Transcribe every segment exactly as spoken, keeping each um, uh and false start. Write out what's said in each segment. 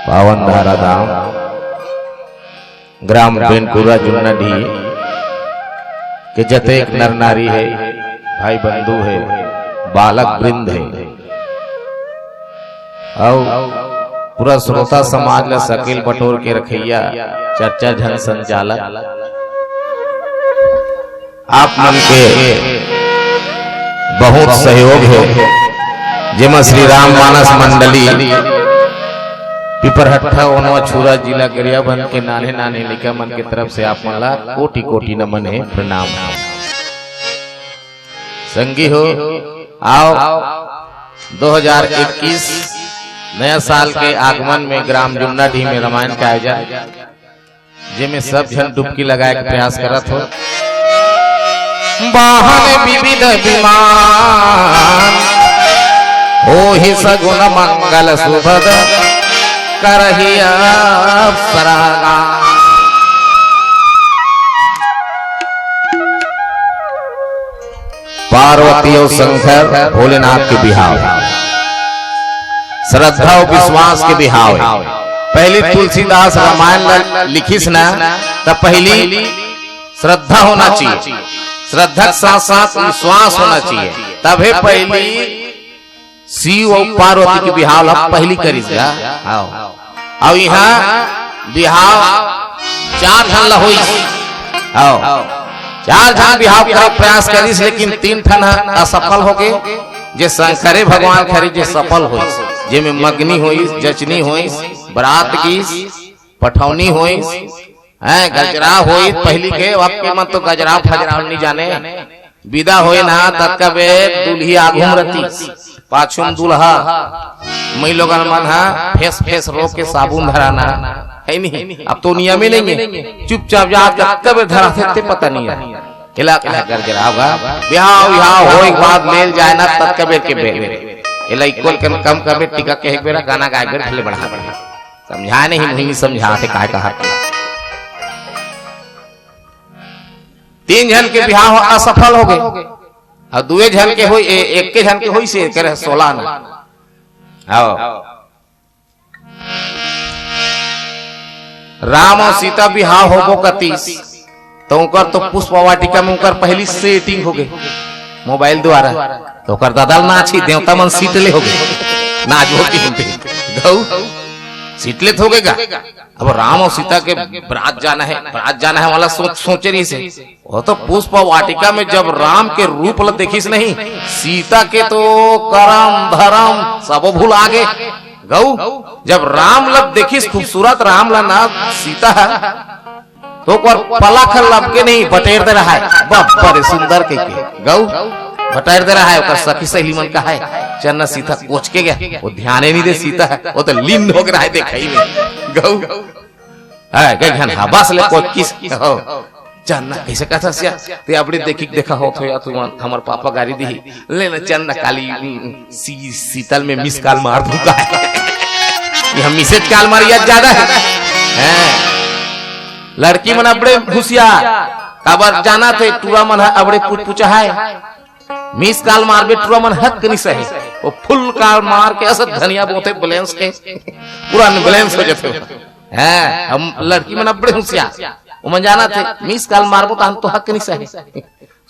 पावन धारा धाम, ग्राम बेनपुरा जुन्ना डी के जतेक नर नारी हे, भाई बंधु हे, बालक वृंद हे, अउ पूरा श्रोता समाज ला सकेल बटोर के रखइया चर्चा झन संचालक, आप मन के बहुत सहयोग हे, जेमा श्री राम मानस मंडली पिपरहट्ठा ओनवा छुरा जिला गरियाबंद के नान्हे नान्हे लइका मन के तरफ से आप मन ला कोटि कोटि नमन हे, प्रणाम हे। संगी हो, आओ दो हज़ार इक्कीस नया साल के आगमन में ग्राम जुन्ना डी में रामायण के आयोजन, जेमे सब झन डुबकी लगाए के प्रयास करत हो। वाहन विविध विमान, होही सगुन मंगल सुभद, करही अप्सरा गान। पार्वती अउ शंकर भोलेनाथ के बिहाव, श्रद्धा अउ विश्वास के बिहाव। पहली तुलसीदास रामायण ल लिखिस न, त पहली श्रद्धा होना चाहिए, श्रद्धा के साथ साथ विश्वास होना चाहिए, तभे पहली शिव अउ पार्वती के बिहाव ला पहली करिस गा। आओ। अउ इहाँ बिहाव चार झन ला होइस। आओ। चार झन बिहाव करे प्रयास करिस, लेकिन तीन ठन ह असफल होगे, जे शंकरे भगवान खरे जे सफल होइस, जेमे मगनी होइस, जचनी होइस, बरात गीस, पठौनी होइस, हैं, गजरा होइस, पहली के, अब के मन तो गजरा फजरा नहीं जाने। विदा होए ना, ततका बेर दुल्ही आघू म रतिस, पाछू म दूल्हा। मई लोगन मन ह फेस फेस रो के साबुन धराना, है नहीं? अब तो नियम ही नहीं है। चुपचाप जात ततका बेर धराथे ते पता नहीं है। एला कहे गरगराव गा। बिहाव, बिहाव होए के बाद मेल जाए ना, ततका बेर के बेर। एला इक्वल कन कम कर बेर, टीका कहे के बेरा, गाना गाए बेर भले बढ़ा बढ़ा। समझाए नहीं, मुहिनी समझाथे काय कहा। तीन झन के बिहाव असफल होगे, अउ दुए झन के होई, ए-, एक्के झन के होइसे, करे सोला ना। आओ। राम अउ सीता बिहाव होबो कतिस, त ओकर तो पुष्प वाटिका में ओकर पहली setting होगे mobile द्वारा, त ओकर ददा ल नाच ही देवता मन सीट ले होगे, नाचबो की होगे, गऊ सीट ले त होगे गा। अब राम अउ सीता के बरात जाना हे, बरात जाना हे वाला सोच, सोचे रहिसे। वो तो पुष्प वाटिका में जब राम के रूप ल देखिस नहीं, सीता के तो करम धरम सबो भुला गे। गऊ, जब राम ल देखिस, खूबसूरत राम ल ना सीता ह, तो ओकर पलक ह लपके नहीं, बटेर दे रहा हे, बब्बर सुंदर कहिके। गऊ, बटेर दे रहा हे, ओकर सखी सहेली मन कहा हे, चल ना सीता कोच के गे, वो ध्याने नहीं दे सीता ह, वो तो लीन होगे रहा हे देखई में। गऊ, है, गई घन हबस ले कोई किस हो। चल ना, कइसे कथस या? ते अबड़े देखी के देखा होत हो या तुमन, हमर पापा गारी दिही। ले ना, चल ना, काली, उम, सी-, सीतल में miss call मार दूं का? ये हम message call मार याद ज्यादा हे। हैं। लड़की मन अबड़े हुसियार, काबर जानथे टूरा मन ह अबड़े पुचपुचा हे। Miss call मारबे टूरा मन हक नहीं सहे, वो full call मार के असत धनिया बोथे balance के, पूरा balance हो जाथे। हैं, हम लड़की मन अबड़े हुसियार, वो मन जानथे miss call मारबो त हम तो हक नहीं सहे।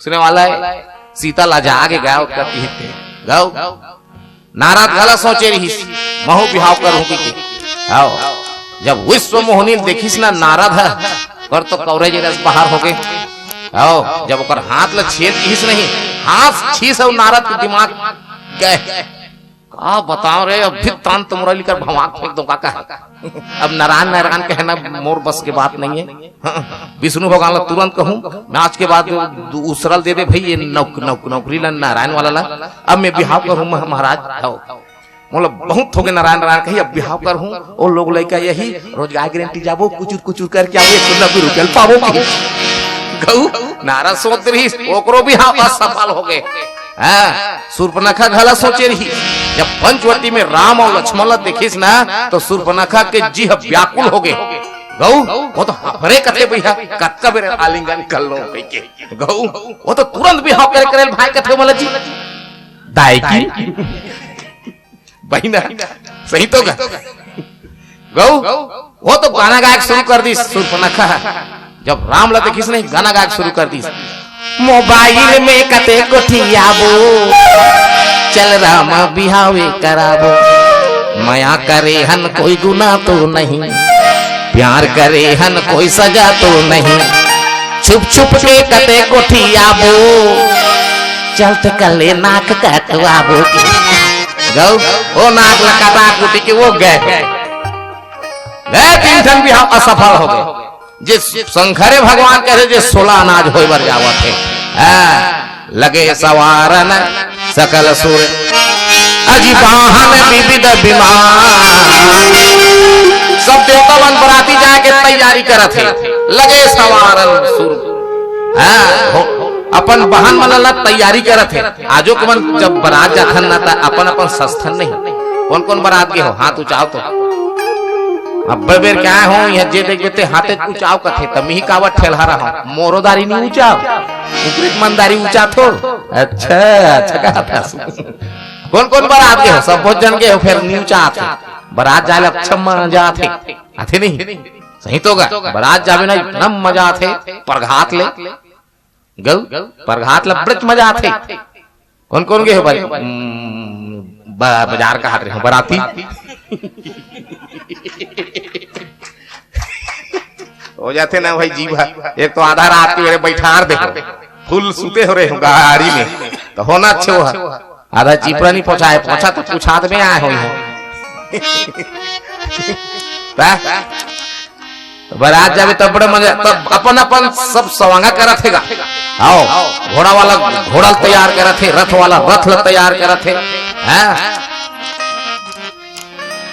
सुने वाला हे, सीता लजा गे गऊ, ओकर कहत हे, गऊ, नारद घला सोचे रहिस, महू बिहाव करहूं कहिके। आओ, जब विश्व मोहिनी ल देखिस ना नारद ह, ओकर तो कवरेज रस बाहर होगे। आओ, जब ओकर हाथ ल छेद किहिस नहीं, हाथ छीस अउ नारद के दिमाग गए। का बताओ रे, अभी तान तो मुरली कर भवाक फेंक दो काका। अब नारायण नारायण कहे ना, मोर बस के बात नहीं हे। हाँ, विष्णु भगवान ला तुरंत कहूं, मैं आज के बाद दू-, उसरल दे दे भाई, ये नौक-, नौक-, नौकरी ला नारायण वाला ला। अब मैं बिहाव करहूं मह-, महाराज, हव। मोला बहुत होगे नारायण नारायण कही, अब बिहाव करहूं। ओ लोग लइका यही रोजगार गारंटी जाबो, कुचुर कुचुर करके आबो, एक सौ नब्बे रुपया पाबो की। गऊ, नारा सोच रहिस, ओकरो बिहाव असफल होगे। हाँ, सुर्पनखा घला सोचे रहिस, जब पंचवटी में राम अउ लक्ष्मण ला देखिस ना, तो सुर्पनखा के जी ह व्याकुल होगे। गऊ, वो तो हफरे कथे भैया, कतका बेर आलिंगन कर लो कहिके। गऊ, वो तो तुरंत बिहाव करे करे भाई कथे मला जी। दाई की। बहिना, सही तो गा। गऊ, वो तो गाना गायक शुरू कर दिस, सूर्पनखा। जब राम ला देखिस नहीं, गाना गायक शुरू कर दिस। मोबाइल में कते गोठियाबो, चल राम बिहावे कराबो। मया करे हन कोई गुनाह तो नहीं, प्यार करे हन कोई सजा तो नहीं। छुप छुप के कते गोठियाबो, चल ते कल्ले नाक कटवाबो। गऊ, वो नाक ला कटा कुटी के वो गए। गए तीन ठन बिहाव असफल हो गए। जे शंकरे भगवान कहे जे सोला अनाज होय बर जावत हे। हाँ, लगे सवारन सकल सुर, अजि बाहन विविध विमान। सब देवता मन बराती जाए के तैयारी करत हे। लगे सवारन सुर, हाँ, हो, अपन बहन मन ला तैयारी करत हे। आजो के मन जब बरात जाथन ना, त अपन अपन सस्थन नहीं। कौन कौन बरात गे हो, हाथ उचाओ तो। अब्बे बेर क्या हो, यहाँ जे देखबे ते हाथे उचाओ कथे, त मिही कावत ठेलहा रहा, मोरो दारी नहीं उचाओ, ऊपरी मंदारी उचाथो। अच्छा, अच्छा कहा था। कौन कौन बरात गे हो, सब बहुत जन गे हो, फिर नहीं उचाथे। बरात जाए ला अच्छा मजा आथे, आथे नहीं? सही तो गा, बरात जाबे ना, इतना मजा आथे, परघात ले। गऊ, परघात ला बड़च मजा आथे। कौन कौन गे हो भाई? हम्म, ब-, बाजार कहात रहे हो, बराती। हो जाथे ना भाई जी भा, एक तो आधा रात के मेरे बैठार दे, फुल सुते हो रहे हो गाड़ी में, तो होना अच्छे हो। आधा चिपरा नहीं पहुंचाए, पहुंचा तो पूछात में आए हो यहाँ। बा? तो बरात जाबे तब बड़ा मजा, तब अपन अपन सब सवांगा करत हे गा। आओ, घोड़ा वाला घोड़ा ल तैयार करत हे, रथ वाला रथ ल तैयार करत हे। हाँ?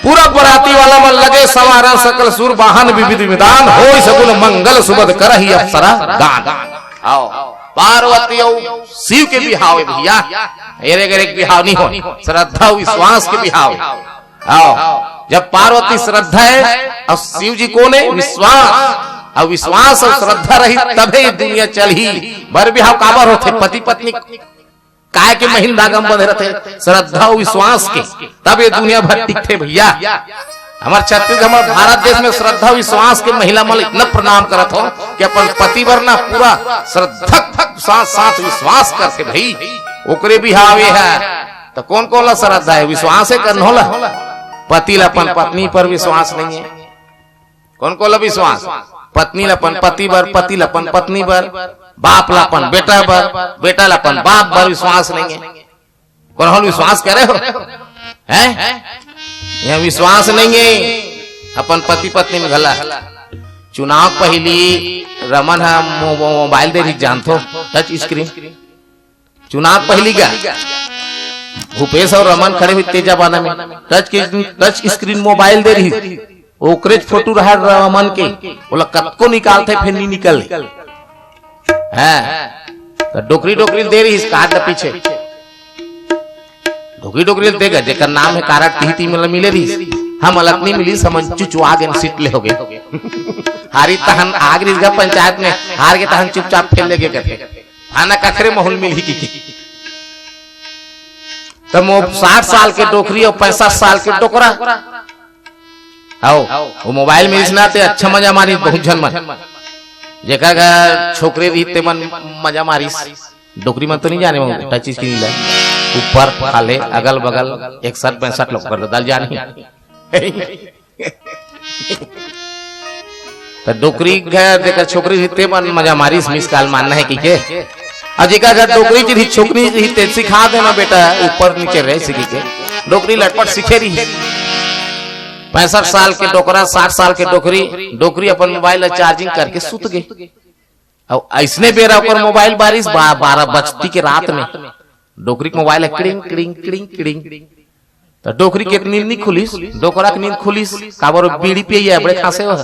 पूरा बराती वाला मन लगे सवारन सकल सुर, बाहन विविध विधान, होय सगुन मंगल सुबद करही अप्सरा दान। आओ, पार्वती अउ शिव के बिहाव हे भैया, एरे गरे के बिहाव नहीं हो, श्रद्धा विश्वास के बिहाव हे। आओ, जब पार्वती श्रद्धा हे अउ शिव जी कोन हे? विश्वास। अउ विश्वास अउ श्रद्धा रही तभे ये दुनिया चलही। बर बिहाव काबर होथे? पति पत्नी काय के महीन धागा म बंधे रथे? श्रद्धा अउ विश्वास के, तब ये दुनिया भर टिकथे भैया। हमर छत्तीसगढ़, हमर भारत देश में श्रद्धा विश्वास के महिला मन इतना प्रणाम करत हो कि अपन पति बर ना पूरा श्रद्धा के साथ साथ विश्वास करथे भाई। ओकरे बिहाव हे। त कौन कौन ला श्रद्धा हे, विश्वास हे कन्हो ला? पति ला अपन पत्नी पर विश्वास नहीं हे। कौन कौन ला विश्वास? पत्नी ला अपन पति बर, पति ला अपन पत्नी बर, बाप ला अपन बेटा बर, बेटा ला अपन बाप बर विश्वास नहीं हे। कौन हो विश्वास करे हो? हैं? यहाँ विश्वास नहीं हे अपन पति पत्नी में घला। चुनाव पहिली रमन ह मो-, मो-, मोबाइल दे रही, जानथो, टच स्क्रीन। चुनाव पहिली का भूपेश अउ रमन खड़े हुई तेजा बाना में, टच के, टच स्क्रीन मोबाइल दे रही, ओकरेच फोटो रहा रमन के, ओला कतको निकालथे फेर नहीं निकले। हाँ, त डोकरी डोकरी दे रही कार्ड पीछे, डोकरी डोकरी देगा, जेकर नाम हे कारड तिही तिही मन ल मिले रहिस, हमन ल त नहीं मिलिस, हमन चुचवा गेन, सीट ले हो गे। हारी तहन आग रिस गा पंचायत में, हार गे तहन चुपचाप फेल ले गे करके। हाना कखरे महूल मिलही की, की। त मो साठ साल के डोकरी अउ पैंसठ साल के डोकरा। आओ, वो मोबाइल में इसना ते अच्छा मजा मारिस बहुत झन मन। जेकर घर छोकरे रही ते मन मजा मारिस। डोकरी मन तो नहीं जाने वो टच स्क्रीन ला। ऊपर खाले अगल बगल इकसठ पैंसठ लोग कर दल जाने। त डोकरी घर जेकर छोकरी रही ते मन मजा मारिस, मिस कॉल मारना हे कहिके। अउ जेकर घर डोकरी के रही, छोकरी रही ते सिखा देना बेटा, ऊपर नीचे रहे सीखी के। डोकरी लटपट सीखे रही। पैंसठ साल के डोकरा, साठ साल के डोकरी, डोकरी अपन मोबाइल ला चार्जिंग करके सुत गे। अउ अइसने बेरा ओकर मोबाइल बारिस बा-, बारह बजती के रात में। डोकरी के मोबाइल हे, किड़िंग, किड़िंग, किड़िंग, किड़िंग। त डोकरी के नींद नहीं खुलिस, डोकरा के नींद खुलिस, काबर वो बीड़ी पिए हे, बड़े खांसे हो।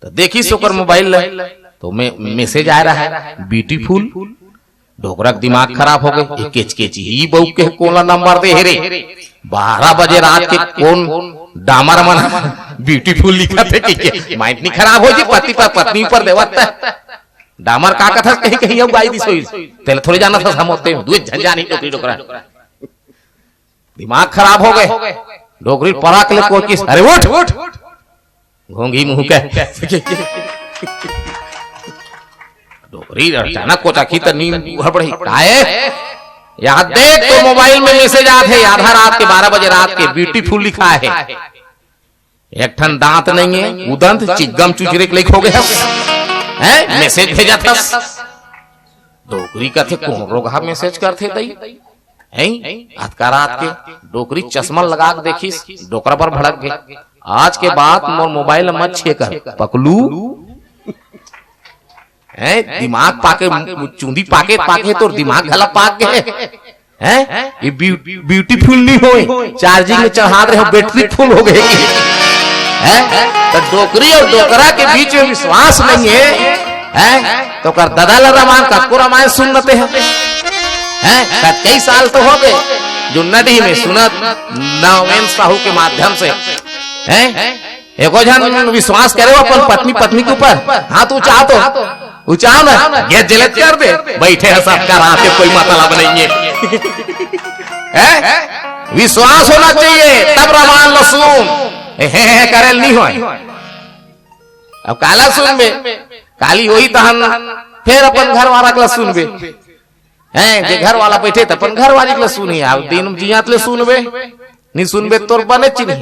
त देखिस ओकर मोबाइल ला, तो में मैसेज आए रहा हे, ब्यूटीफुल। डोकरा के दिमाग खराब हो गे, ये केच केच ही बहू के कोन ला नंबर दे हे रे। बारह बजे रात के कोन डामर मन ब्यूटीफुल लिखत हे कहिके, माइंड नहीं खराब हो जी, पति पर पत्नी पर देवत हे। डामर का कथस कहीं कहीं अउ गाई दिस होई। तेला थोड़े जानत हस हम, ओते दुए झन जानी डोकरी डोकरा। दिमाग खराब हो गे। डोकरी पराक ले कोचिस, "अरे उठ, उठ, घोंगी मुंह के।" डोकरी अचानक कोचाखी त नींद हड़बड़ही, "काहे?" "याद देख, तो मोबाइल में मैसेज आत हे, आधा रात के, बारह बजे रात के, ब्यूटीफुल लिखा हे। एक ठन दांत नइये, उदंत चिग्गम चुचरे के लइक हो गे हस, हैं? मैसेज भेजत हस।" डोकरी कथे, "कोन रोगहा मैसेज करथे दई?" हैं? अतका रात के डोकरी चश्मा लगा के देखिस, डोकरा बर भड़क गे। "आज के बाद मोर मोबाइल मत छेकर, पकलू।" हैं? दिमाग पाके, चूंदी पाके, पाके तोर दिमाग घला पाक गे। हैं? ये ब्यू-, ब्यूटीफुल नहीं होय, चार्जिंग में चढ़ा रहे हो, बैटरी फुल हो गई। हैं? तो डोकरी और डोकरा के बीच में विश्वास नहीं है, हैं? तो कर ददा ला रामायण, कतको रामायण सुनते हैं, हैं? कतकई साल तो हो गए, जो नडी में सुनत नवेन साहू के माध्यम से, हैं? एको झन विश्वास करे हो अपन पत्नी, पत्नी के ऊपर? हाँ, तू चाह तो, तू चाह ना, गैस जलत कर दे, बैठे हैं सबका रात में कोई मतलब नहीं है। हैं? विश्वास होना चाहिए, तब रामायण ला सुन। हे, हे, हे, करे नहीं होय। अब काला सुनबे, काली वही तहन, फिर अपन घर वाला ला सुनबे। हैं, जे घर वाला बैठे त अपन घर वाली के ले सुनी, अब दिन जियात ले सुनबे, नहीं सुनबे तोर बने चिन्ही।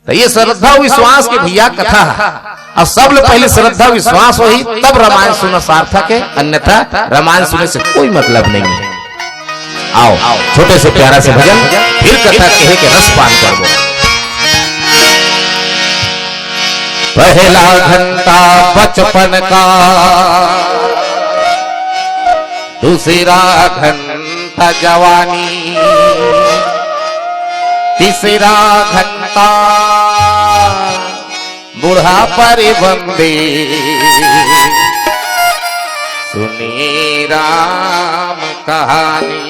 तो ये श्रद्धा विश्वास के भैया कथा है। अब सब ले पहले श्रद्धा विश्वास होही, तब रामायण सुनना सार्थक है, अन्यथा रामायण सुने से कोई मतलब नहीं है। आओ, छोटे से प्यारा से भजन, फिर कथा कहे के रस पान करबो। पहला घंटा बचपन का, दूसरा घंटा जवानी, तीसरा घंटा बुढ़ापा रे बंदे। सुनी राम कहानी,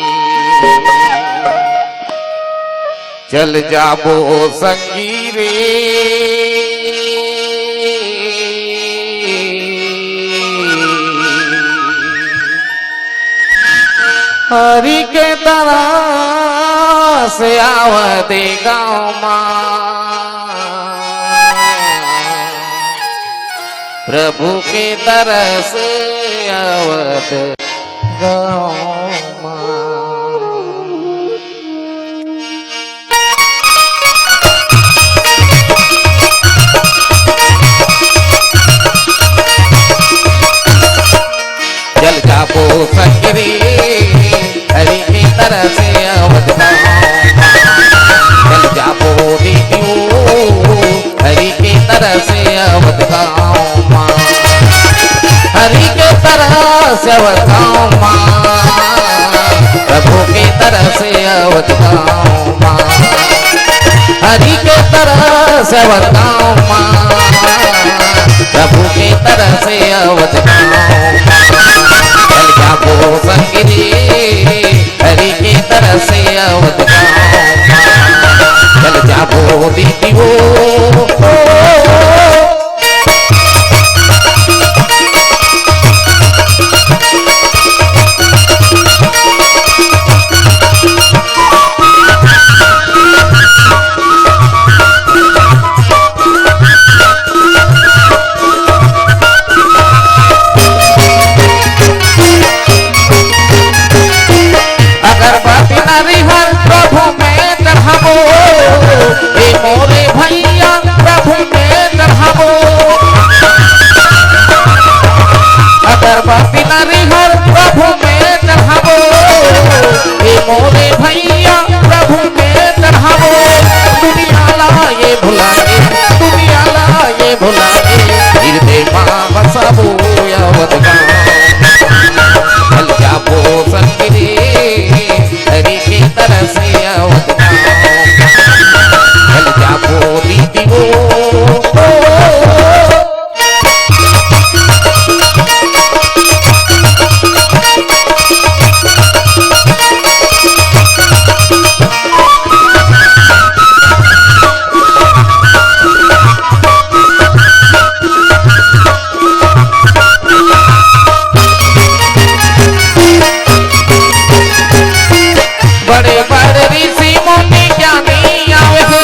चल जाबो संगी रे। हरि के तरह से आवत गाँव मा, प्रभु के तरह से आवत गाँव मा। चल जाबो संगरी, हरि के तरह से अवत गाँव मा। चल जाबो दीदियो, हरि के तरह से अवत गाँव मा। हरि के तरह से अवत गाँव मा। प्रभु के तरह से अवत गाँव मा। हरि के तरह से अवत गाँव मा। प्रभु के तरह से अवत गाँव मा। चल जाबो संगरी, हरि के तरह से अवत गाँव मा। चल जाबो दीदियो। अगरबत्ती नरिहर प्रभु में चढ़ाबो, ए मोरे भैया प्रभु में चढ़ाबो। अगरबत्ती नरिहर प्रभु में चढ़ाबो, ए मोरे भैया प्रभु में चढ़ाबो। दुनिया ला ये भुला के, दुनिया ला ये भुला के, हृदय मा बसाबो अवत गाँव। चल जाबो संगरी, हरि के तरह से अवत गाँव। चल जाबो दीदियो। बड़े बड़े ऋषि मुनि ज्ञानी आवे हे,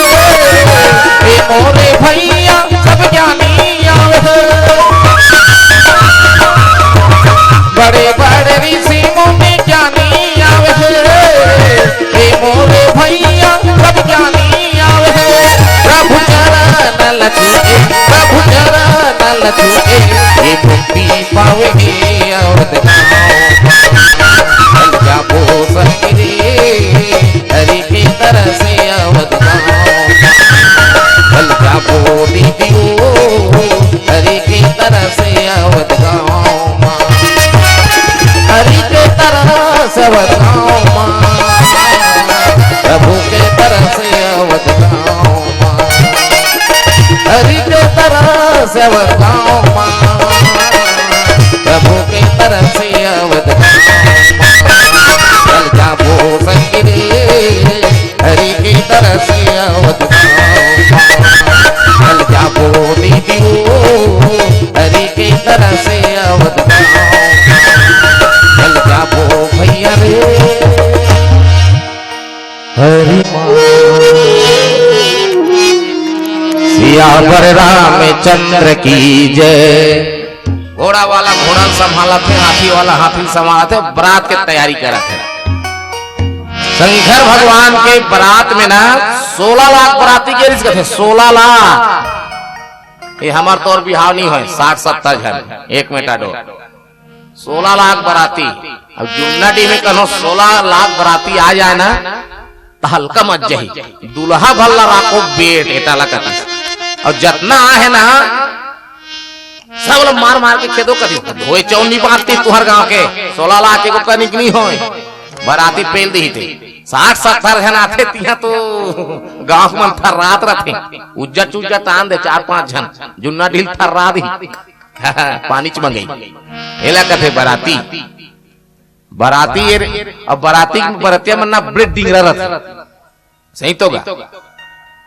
से अवत गाँव मा, प्रभु के तरस से अवत गाँव मा। चल जाबो संगी रे, हरि के तरस से अवत गाँव मा। चल जाबो दीदी ओ, हरि के तरस से अवत गाँव मा। चल जाबो भैया रे। हरि सियावर रामचंद्र की जय। घोड़ा वाला घोड़ा ल संभालत हे, हाथी वाला हाथी ल संभालत हे, बरात के तैयारी करत हे। शंकर भगवान के बरात में ना सोलह लाख बराती गे रिहिस कथे, सोलह लाख। ये हमर तोर बिहाव नहीं होय, साठ सत्तर झन, एक मेटा डोर। सोलह लाख बराती। अब जुन्ना डीह में कनो सोलह लाख बराती आ जाए ना, त हल्का मच जाही। दूल्हा भल्ला राखो बेट, एटा ला कथस। अउ जतना आहे ना, सब ला मार मार के खेदो करी। होए चौनी बांटती तुहर गांव के, सोलह लाख एगो कनिक नहीं होए। बराती पेल दिही ते। साठ सत्तर झन आथे तिहां तो गांव मन थर्रात रथे। उज्जत उज्जत आन दे चार पांच झन, जुन्ना डीह ल थर्रा दिही। पानी च मंगई। एला कथे बराती। बराती ये रे, अब बराती के बरतिया मन ना बड़े डिंगरा रथे। सही तो गा?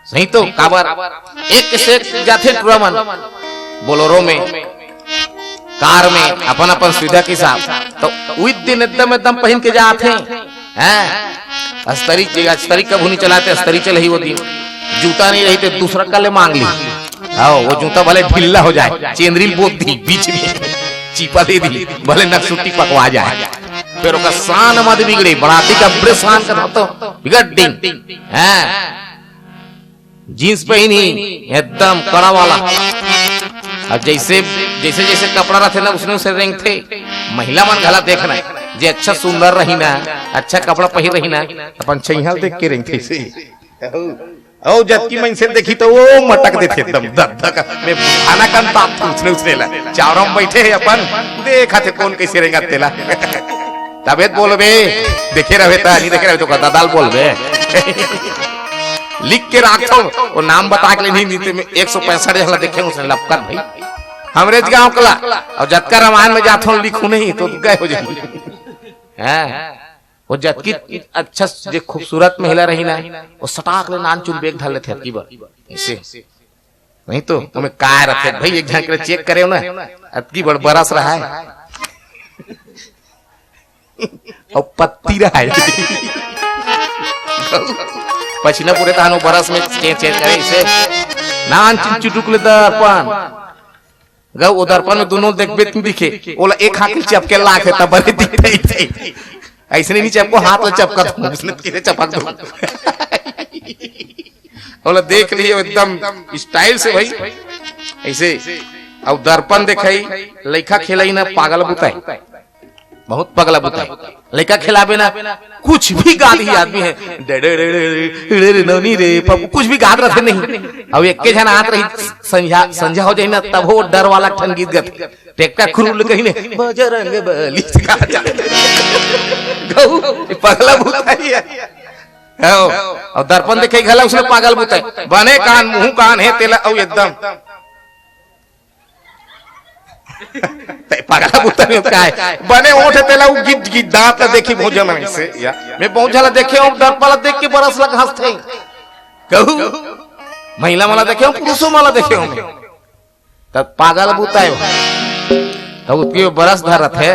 सही तो काबर? एक से एक जाथे टूरा मन। बोलेरो में, कार में, अपन अपन सुविधा के हिसाब। तो उही दिन एकदम, एकदम पहिन के जाथे। हैं? अस्तरी, अस्तरी कभू नहीं चलाते, अस्तरी चलही वो दिन। जूता नहीं रही तो दूसरा का ले मांग ली। हाँ, वो जूता भले ढीला हो जाए, चेंदरी ल बोत दी बीच में, चीपा दे दी, भले नकसुट्टी पकवा जाए। फिर ओकर शान मत बिगड़े, बराती का बड़े शान का तो बिगड़ दिन। हैं? जींस पहिनी, एकदम कड़ा वाला। अब जैसे, जैसे, जैसे कपड़ा रहते ना, उसने उसे रेंगथे। महिला मन घला देखना, जे अच्छा सुंदर रही ना, अच्छा कपड़ा पहिर रही ना, अपन छइहा ल देख के रेंगथे से। अउ जतकी मनसे देखी तो वो मटक देथे एकदम धक धक। मैं खाना कन ताप उसने, उसने ला। चावरा में बैठे हे अपन, देखा थे कौन कैसे रेंगत तेला। तबे त बोलबे, देखे रहे ता, नहीं देखे रहे तो का दादा ल बोलबे। लिख के राखो, वो नाम बता के ले नहीं, नहीं ते मैं एक सौ पैंसठ जन ला देखे उसने लपकत भाई। हमरे ज गांव कला, अउ जतका रामायण में जाथो लिखू नहीं, तो गए हो जाए। हैं? वो जतकी अच्छा जे खूबसूरत महिला रही ना, वो सटाक ले नान चुन बेग धर लेथे अतकी बड़। ऐसे। नहीं तो, तुम्हें काय रखे भाई, एक झन के चेक करे ना, अतकी बड़ बरस रहा है। अउ पत्ती रहा है। पछिना पूरे तहानो बरस में चेक, चेक करे इसे। नान चुन चुटुक ले दर्पण। गऊ ओ दर्पण में दुनो देखबे त दिखे, ओला एक हाथ ले चपके लाग हे, तब बने दिखथे। ऐसे नहीं चपको, हाथ ले चपका दो, उसने किसे चपक दो। ओला देख लियो एकदम स्टाइल से भाई, ऐसे। अब दर्पण देखाई, लइका खेलाई ना, पागल बुताई। बहुत पगला बुता है। लइका खिलाबे ना, कुछ भी गा दिही आदमी है, day day day day day day नौनी रे पप्पू, कुछ भी गात रथे नहीं। अब एक के झन आत रही, संझा, संझा हो जाही ना, तब हो डर वाला ठन गीत गत। टेक्टा खुरुल कही ने, बजरंग बली से गा जा। गऊ, ये पगला बुता ही है। हो, और दर्पण देखे घला उसने पागल बुता है। बने कान, मुंह कान है तेला, अउ एकदम ते पगला बुता नहीं होता है। बने ओठ तेला उ गिट गिट दांत ला देखी भोजन में से या। मैं बहुत झला देखे हूँ, दर्पण ला देख के बरस लग हंसते हैं। कहू, महिला वाला देखे हूँ, पुरुषों वाला देखे हूँ मैं। तब पागल बुता है वो। तब उतकी बरस धर रथे,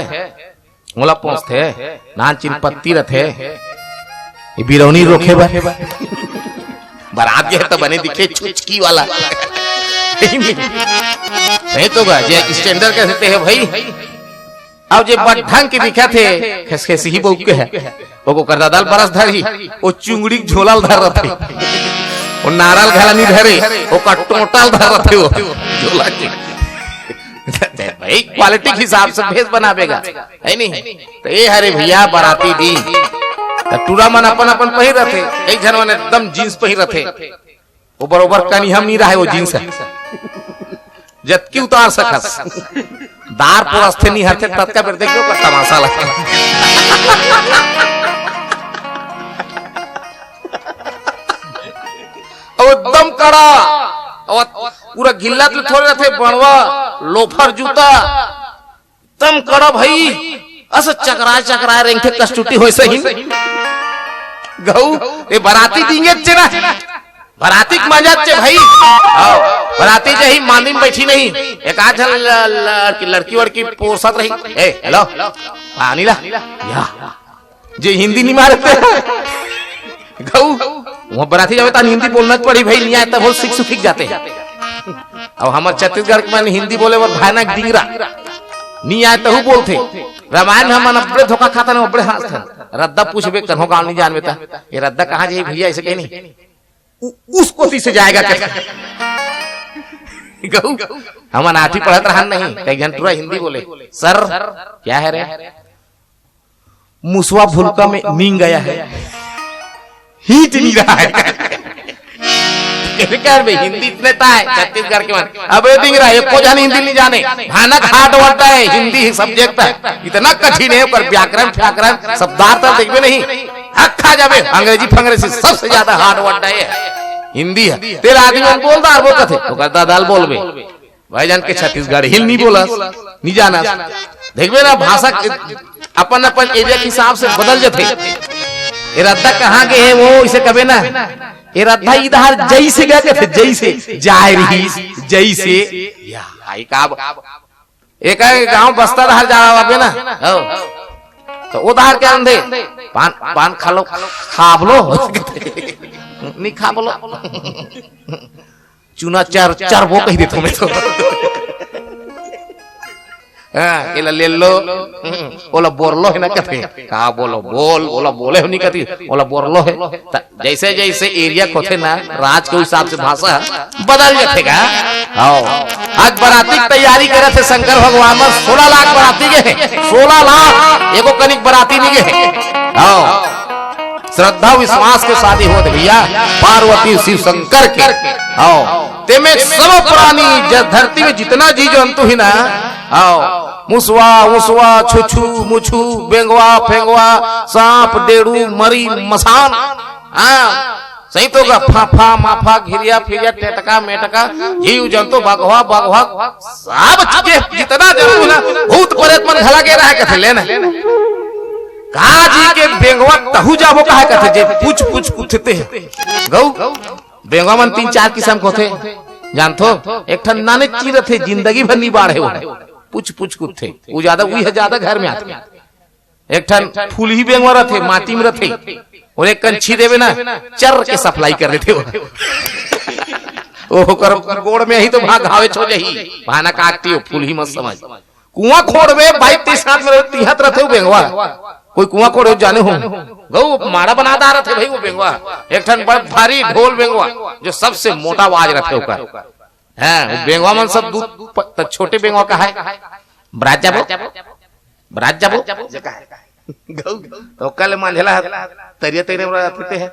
मोला पहुंचथे, नान चिन पत्ती रथे। ये बिरौनी रोखे बर। बरात गे हे त बने दिखे छुचकी वाला। नहीं तो गा, जे स्टैंडर्ड के सेते हे भाई। अब जे बड़ ढंग के दिखत हे, खेसखेसही बहू के हे। ओकर दादा ल बरस धरही, ओ चुंगड़ी के झोला ल धर रथे। ओ नारा ल घला नी धरे, ओकर टोंटा ल धर रथे ओ झोला के। भाई, क्वालिटी के हिसाब से भेस बनाबे गा, है नहीं? त ए हरे भैया बराती दिन। त टूरा मन अपन अपन पहिर रथे, कई झन मन एकदम जींस पहिर रथे। वो बरोबर कनी हम नहीं रहे वो जींस हे। जतकी उतार सकस। दार परसथे नहीं हरथे ततका बेर देखबे ओकर तमाशा लगे। अब एकदम कड़ा। पूरा गिल्ला तो थोड़े रथे, बड़वा लोफर जूता, तम कड़ा भाई, अस चकराए चकराए रेंगथे, कस टूटी होय सही। गऊ, ए बराती दींगे चे ना, बराती के मजा चे भाई। आओ, बराती जे ही मांदी में बैठी नहीं, एक आध झन ल-, लड़की, लड़की वड़की पोसत रही। ए, हेलो, पानी ला, या, जे हिंदी नहीं मारते। गऊ, वहाँ बराती जावे तान हिंदी बोलना पड़ी भाई, नहीं आए तब वो सीख सीख जाते हैं। अब हमर छत्तीसगढ़ के मन हिंदी बोले बर भयानक डिंगरा, नहीं आए तहु बोलथे। रामायण में हमन अबड़े धोखा खाथन, अबड़े हाँसथन। रद्दा पूछबे, कन्हो गाँव नहीं जानबे ता, ये रद्दा कहाँ जाही भैया, ऐसे कहीं नहीं। उ-, उस कोती से जाएगा क्या? गऊ, हमन आठी पढ़त रहन नहीं, कई घंटा हिंदी बोले, "सर, क्या है रे?" मुसवा भुलका में नींग गया है, हीट नहीं रहा है। कहते, "कर बे, हिंदी इतने ता है छत्तीसगढ़ के मन।" अबे डिंगरा, एको झन हिंदी नहीं जाने, भयानक हार्ड वर्ड है, हिंदी ही सब्जेक्ट है, इतना कठिन है, ओकर व्याकरण फ्याकरण शब्दार्थ देखबे नहीं, हक खा जाबे। अंग्रेजी फंग्रेजी सबसे ज्यादा हार्ड वर्ड है, हिंदी है। तेरा आदमी मन बोल दार वो कथे, ओकर दादा ल बोलबे। भाई जान के छत्तीसगढ़ हिल नहीं बोलस, नहीं जानस। देखबे ना, भाषा के अपन अपन एरिया के हिसाब से बदल जथे। ए रद्दा कहाँ गे हे वो, इसे कबे ना, ए रद्दा इधर जैसे गया कथे, जैसे जाए रही, जैसे। या, आई का ब-, एक गांव बस्ता डहर जा रहा बे ना, हो। तो उधार के अंधे, "पान, पान खा लो, खाब लो।" नहीं खाब लो। चुना चार, चार वो कही देथो मैं तो। हाँ, एला ले लो। हम्म, ओला बोरलो है ना कथे। का बोलो, बोल, ओला बोले हो नहीं कथे, ओला बोरलो है। त-, जैसे जैसे एरिया के होथे ना, राज के हिसाब से भाषा बदल जाथे का। आओ, आज बराती के तैयारी करत हे शंकर भगवान में, सोलह लाख बराती गे हे, सोलह लाख, एको कनिक बराती नहीं गे हे। आओ, श्रद्धा विश्वास के शादी होत भैया, पार्वती शिव शंकर के। आओ, तेमे सब प्राणी, ज-, धरती में जितना जीव जंतु ही ना, आओ, मुसवा, उसवा, छुछू, मुछू, बेंगवा, फेंगवा, सांप, डेड़ू, मरी, मसान, हाँ, सही तो गा, फाफा, माफा, घिरिया, फिरिया, टेटका, मेटका, जीव जंतु, बघवा, बघवा, सब चीज, जितना जंतु ना, भूत प्रेत मन घला गे रहा कथे, ले ना। का जी के बेंगवा तहू जाबो कहा कथे, जे पूछ पूछ कुथते हैं। गऊ, बेंगवा मन तीन चार किस्म के होथे, जानथो? एक ठन नाने चीज रथे, जिंदगी भर नहीं बाढ़े वो। पूछ पूछ कुथते, वो ज्यादा, वही है ज्यादा घर में आथे। एक ठन फूलही बेंगवा रथे, माटी में रथे, और एक कन छी देवे ना, चर के सप्लाई कर देथे वो। ओकर गोड़ में ही तो भाग घावे छो जही, भाना काटती हो, फूलही मत समझ। कुआं खोड़वे, बाइक तीस हाथ में तिहत रथे वो बेंगवा। कोई कुआं खोड़े जाने हो, गऊ माड़ा बनादार रथे भाई वो बेंगवा। एक ठन बड़ भारी ढोल बेंगवा, जो सबसे मोटा आवाज रथे ओकर। हाँ, वो बेंगवा मन सब दूध प-, त छोटे बेंगवा का है, बरात जाबो, बरात जाबो। गऊ, तो कल मंझला है, तरिया तरिया में रहते हैं।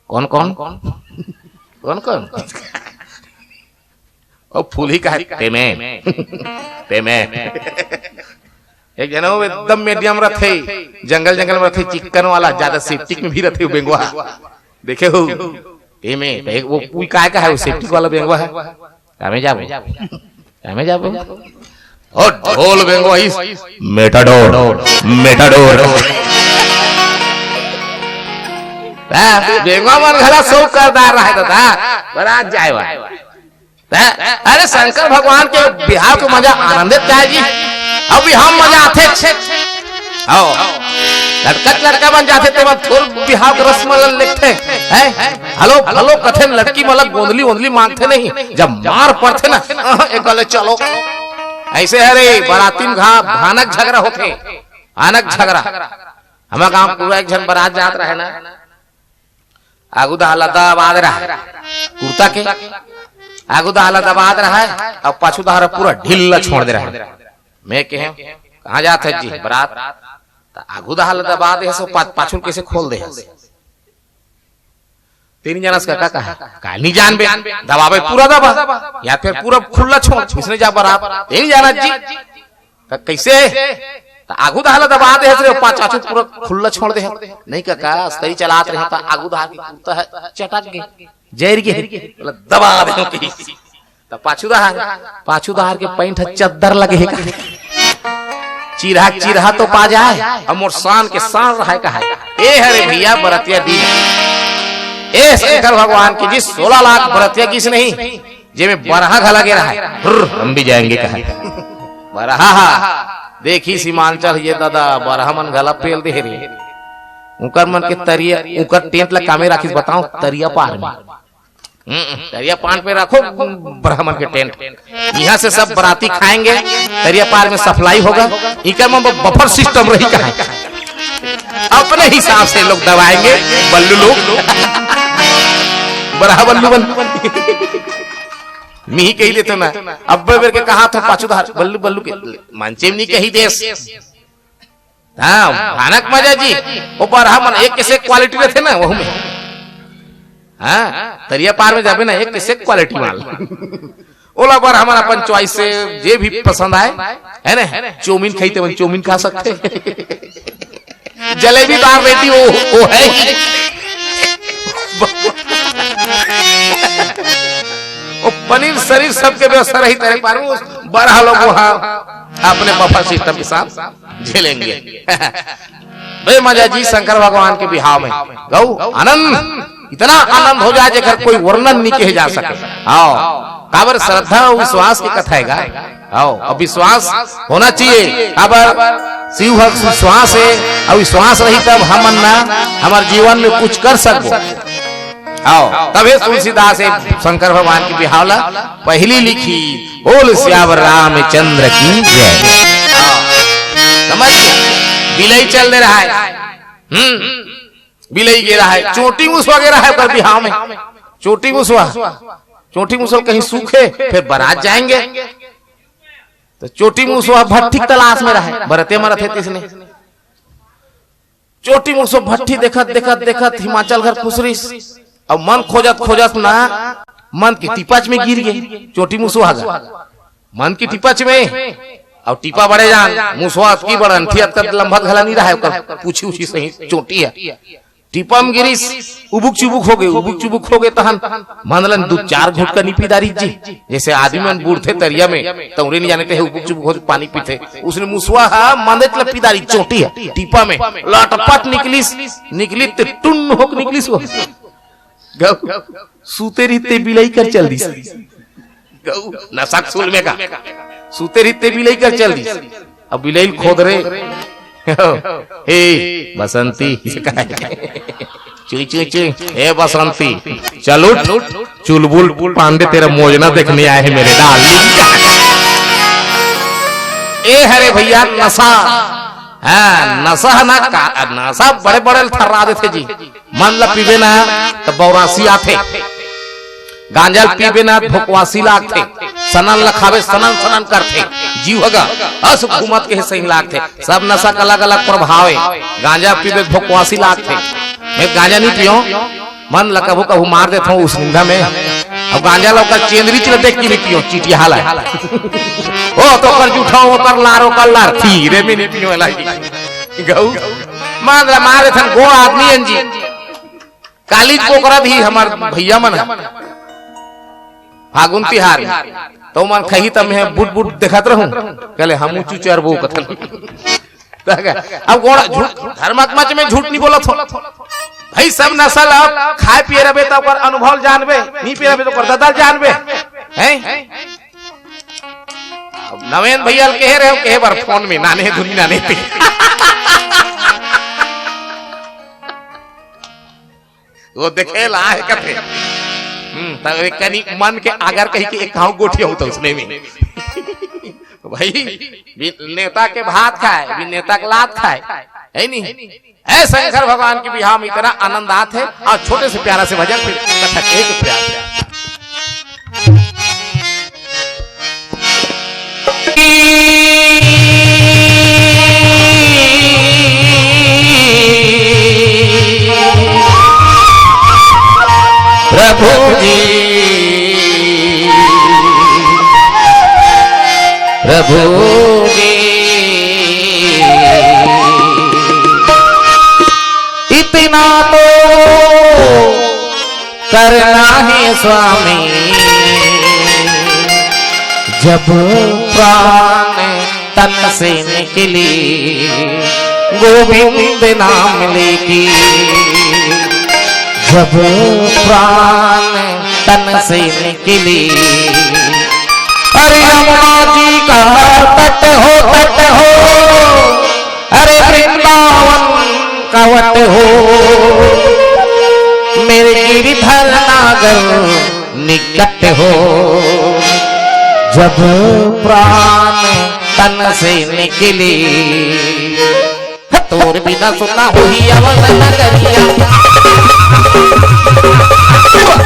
कौन कौन? कौन कौन? और फूलही का है, पेमे, पेमे। एक जना वो एकदम मीडियम रथे, जंगल जंगल में रथे, चिक्कन वाला, ज्यादा सेप्टिक में भी रथे वो बेंगवा। देखे हो? पेमे, तो एक वो कोई काय का है, वो सेप्टिक वाला बेंगवा है। कामे जाबो, कामे जाबो। ओ ढोल बेंगवा इस, मेटाडोर, मेटाडोर। हाँ, बेंगवा मन घला सौ करदार रहे दादा, बरात जाए वाला। हैं? अरे शंकर भगवान के बिहाव के मजा आनंदित काय जी। अभी हम मजा आथे छे। आओ। लटकत लटका बन जाथे ते मत थोर बिहाव के रसमलन लेथे। हैं? हलो, हलो कथे न लड़की मला गोंदली ओंदली मांगथे नहीं। जब मार पड़थे ना, अह, एक गले चलो। ऐसे हरे बराती में घा, भानक झगड़ा होथे। भानक झगड़ा। हमारे गांव पूरा एक झन बरात जात रहे ना। आगू दहा ला दबात रहा कुर्ता के, आगू दहा ला दबात रहा, अब पाछू दहा पूरा ढील ला छोड़ दे रहा। मैं कहे, "कहाँ जात है जी बरात?" तो आगू दहा ला दबा दे, सो पा-, पाछू कैसे खोल दे है? तेरी जाना इसका का कहा? का नहीं जान बे, दबावे पूरा दबा, या फिर पूरा खुला छोड़, इसने जा बरात, तेरी जाना जी। त कैसे? त आगू दहा ला दबा दे हस रे, पाछू पूरा खुला छोड़ दे हस। नहीं काका, अस्तरी चलात रहे त आगू दहा के कुर्ता है, चटक गे, जैर गे, बोला दबा दे हो कहीं। त पाछू डहार, पाछू डहार के पैंट ह चद्दर लगे हे का? चिरहा चिरहा तो पा जाए, अब मोर शान के शान रहे का है। ए हरे भैया, बरतिया दी, ए शंकर भगवान की जी, सोलह लाख बरतिया गिस नहीं, जेमे बरहा घला गे रहे, हुर्र, हम भी जाएंगे कहा। बरहा हा, देखिस हिमांचल, ये दादा, बरहा मन घला पेल दे रे। उकर मन के तरिया, उकर टेंट ला कामे राखिस बताओ, तरिया पार में। हम्म, तरिया पार में रखो, बरहा मन के टेंट। यहाँ से सब बराती खाएंगे, तरिया पार में सप्लाई होगा, इकर में बफर सिस्टम रही कहाँ। अपने हिसाब से लोग दबाएंगे, बल्लू लोग। बरहा बल्लू बन। मिही कही देते ना, अब्बे बेर के कहा था पाछू डहार, बल्लू बल्लू के मंचे में नहीं कही देस। हाँ, भयानक मजा जी। वो बरहा मन एक से एक क्वालिटी रहिथे ना, वहू में। हाँ, तरिया पार में जाबे ना, एक से एक क्वालिटी माल। ओला बरहा मन अपन चॉइस से जे भी पसंद आए, है ना? चाउमीन खाई ते मन चाउमीन खा सकथे। जलेबी दार रेडी वो, वो है ही। वो पनीर सरीर सबके व्यवस्था रही तरिया पार में, बरहा लोग वहाँ अपने बफर सिस्टम के साथ झेलेंगे। बे मजा जी शंकर भगवान के बिहाव में। गऊ आनंद, इतना आनंद हो जाए जेकर कोई वर्णन नहीं कहे जा सके। हाँ, काबर श्रद्धा अउ विश्वास के कथा हे गा। हाँ, अब विश्वास होना चाहिए। काबर शिव भक्त विश्वास हे, अउ विश्वास रही तब हमन ना हमर जीवन में कुछ कर सकबो। हाँ, तभे तुलसीदास हे शंकर भगवान के बिहाव ला पहिली लिखिस, बोल सियावर रामचंद्र की जय। हाँ, समझ गए? बिलई चल दे रहा है। हम्म, बिलई गे रहा है, चोटी मुसवा गे रहा है ओकर बिहाव में। चोटी मुसवा, चोटी मुसवा कहीं सूखे, फिर बरात जाएंगे। तो चोटी मुसवा भट्ठी के तलाश में रहे, बरते मरत हे तिसने। चोटी मुसवा भट्ठी देखत, देखत, देखत हिमाचल घर खुसरिस। अब मन खोजत, खोजत ना मन के टिपच में गिर गे चोटी मुसवा गा। मन के टिपच में, अब टिपा बड़े जान, मुसवा अतकी बड़ अंठी अतका लंबा घला नहीं रहा है, ओकर पूछी उछी सही चोटी हे। टिपा में गिरिस, उबुक चुबुक हो गे, उबुक चुबुक हो गे तहन मन ला दू चार घुटका नी पी डारिस जी। जैसे आदमी मन बूड़थे तरिया में, तौरे नहीं जाने ते उबुक चुबुक हो पानी पीथे। उसने मुसवा हा मंदेच ला पी डारिस चोटी हे, टिपा में लटपट निकलिस, निकलिस ते टुन्न होके निकलिस वो। गऊ, सूते रहिते बिलई कर चल दिस। गऊ, नशा के सूल में का। सूते रहिते बिलई कर चल दिस। अब बिलई खोद रे। हे, बसंती। चुई, चुई, चुई। ए बसंती, चल उठ। चुलबुल पांडे तेरा मोजना देखने आए हैं मेरे डार्लिंग। ए हरे भैया, नशा। हाँ, नशा ना का, नशा बड़े बड़े ल थर्रा देथे जी। मन ला पीबे ना, त बौरासी आथे। गांजा ल पीबे ना, भोकवासी लागथे। सनन ल खाबे, सनन सनन करथे। जीव हगा, अस घूमत के सही लागथे। सब नशा के अलग-अलग प्रभाव हे। गांजा पीबे, भोकवासी लागथे। मैं गांजा नहीं पियो, मन ला कभू कभू मार देथों उस निंदा में। अब गांजा ला ओकर चेंदरी चिला देख के नहीं पियो, चिटिया हाला। ओ तो ओकर जूठा, ओकर लार, ओकर लार, तीरे में नहीं पियो लाई। गऊ, मन ला मार देथन, गोड़ आदमी अंजी। कालीच बोकरा भी हमर भैया मन ह। फागुन तिहार में तो मन खही त मैं बुट बुट देखत रहूं, कहले हमू चुचरबो कथन। त का, अब गोड़ा झूठ, धर्मक मच में झूठ नहीं बोलत हो भाई। सब नशा ला खाए पिए रहबे त ओकर अनुभव जानबे, नहीं पिए रहबे त ओकर ददल जानबे, हैं? अब नवेन भैया ल कहे रहे हो, कहे बर फोन में नाने धुनी नाने ते। वो देखे ला है कथे। हम्म, तब एक कनी मन के आगर कही के एक घाव गोठिया होता उसने में। भाई, बिन नेता के भात खाए, बिन नेता के लात खाए, है नहीं? ऐ शंकर भगवान के बिहाव में इतना आनंद आत है। और छोटे से प्यारा से भजन, फिर कथा के एक प्यार। प्रभु जी, प्रभु जी, इतना तो करना है स्वामी। जब प्राण तन से निकली, गोविंद नाम लेके। जब प्राण तन से निकली, अरे यमुना जी का तट हो, तट हो, अरे वृंदावन का वट हो, मेरे गिरधर नागर निकट हो। जब प्राण तन से निकली, तोर बिना सुना होही अवध नगरिया।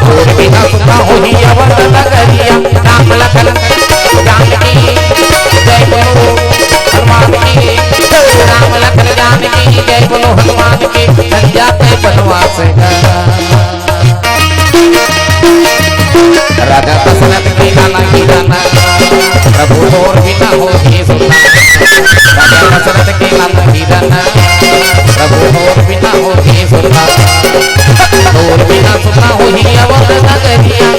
तोर बिना सुना होही अवध नगरिया। राम लखन जानकी जय बोलो हनुमान की। राम लखन जानकी जय बोलो हनुमान की। जाते बनवास का राजा दशरथ के लाला की राना, प्रभु तोर बिना होही सुना। राजा दशरथ के लाला की राना, प्रभु तोर बिना होही सुना। तोर बिना सुना होही अवध नगरिया।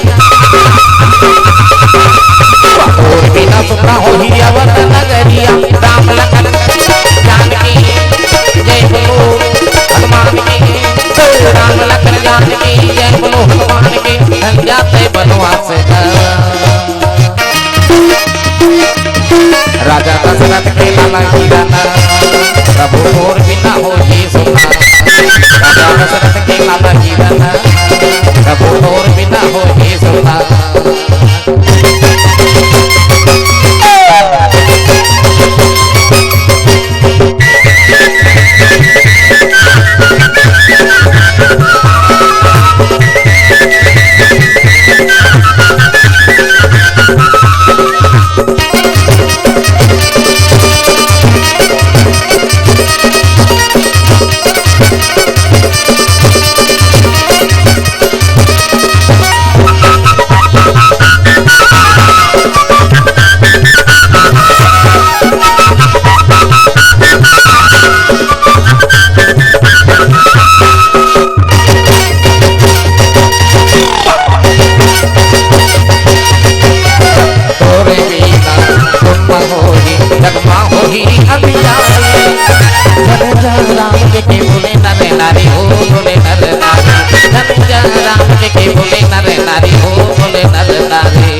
तोर बिना सुना होही अवध नगरिया। राम लखन जानकी जय बोलो हनुमान की। राम लखन जानकी जय बोलो हनुमान की। जाते बनवास का राजा दशरथ के लाला की राना, प्रभु तोर बिना होही सुना। राजा दशरथ के लाला की राना, प्रभु तोर बिना होही सुना। तोरे बिना सुन होही, जगमा होही अंधियारी। जन जन राम के, के बोले नर नारी हो, बोले नर नारी। जन जन राम के, के बोले नर नारी हो, बोले नर नारी।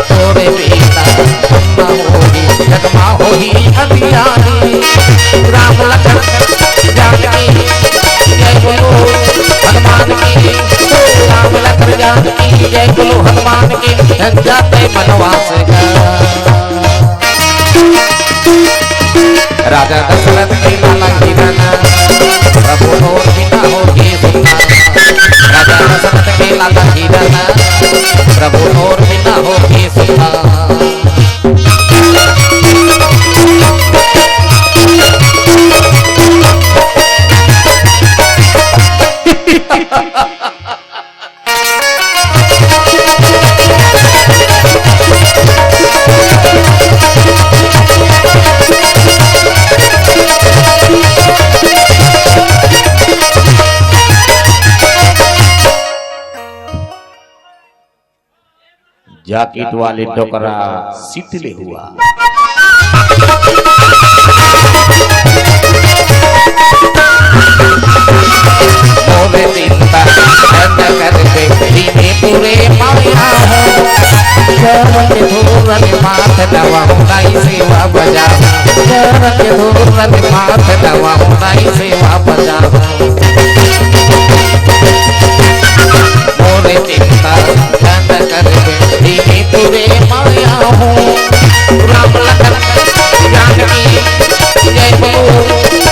तोरे बिना सुन होही, जगमा होही अंधियारी। राम लखन जानकी जय बोलो हनुमान की। राम लखन जानकी जय बोलो हनुमान की। जाते बनवास का राजा दशरथ के लाला की राना, प्रभु तोर बिना होही सुना। राजा दशरथ के लाला की राना, प्रभु तोर बिना होही सुना। जैकेट वाले डोकरा सीट ले हुआ। मोरे चिंता न करबे, दीने पूरे माया हो। चरण के धूलन माथ नवा, नाई सेवा बजा। चरण के धूलन माथ नवा, नाई सेवा बजा। मोरे चिंता न करबे, दीने पूरे माया हो। राम लखन जानकी जय बोलो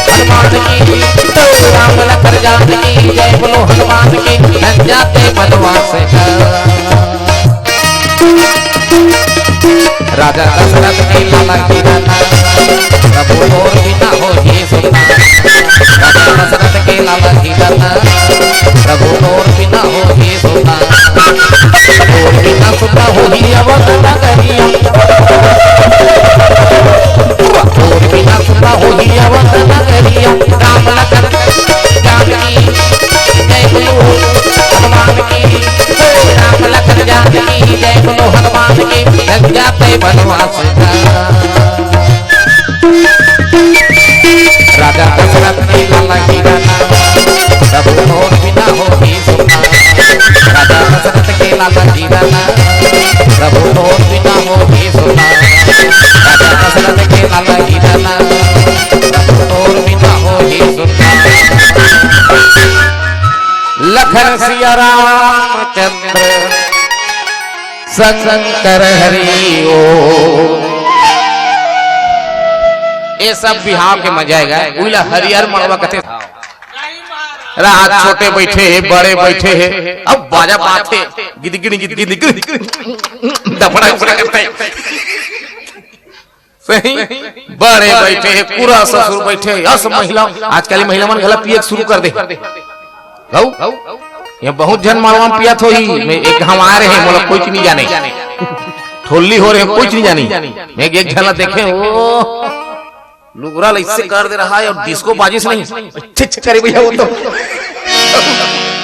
हनुमान की। राम लखन जानकी जय बोलो हनुमान की। जाते बनवास का राजा दशरथ के लाला की राना, प्रभु तोर बिना होही सुना। राजा दशरथ के लाला की राना, प्रभु तोर बिना होही सुना। तोर बिना सुना होही अवध नगरिया। तोर बिना सुना होही अवध नगरिया। राम लखन जानकी जय बोलो हनुमान की। राम लखन जानकी लखन सिया रामचंद्र शंकर हरि ओ। ये सब बिहाव के मजा आएगा। उइला हरियर मड़वा कथे। रात छोटे बैठे हे, बड़े बैठे हे, अब बाजा बात हे। गिद गिद गिद गिद गिद। दफड़ा दफड़ा करते। सही। बड़े बैठे हे, पूरा ससुर बैठे हे, यस महिला। आजकल महिला मन घला पिए के शुरू कर दे। गऊ, ये बहुत झन मड़वा म पियत होही। मैं एक हम आ रहे, मोला कोई नहीं जाने। ठोली हो रहे, कोई नहीं जानी। मैं एक झन ला देखे, ओ, लुगरा ला इससे कर दे रहा है और डिस्को बाजिस नहीं। अच्छे अच्छे करे भैया वो तो।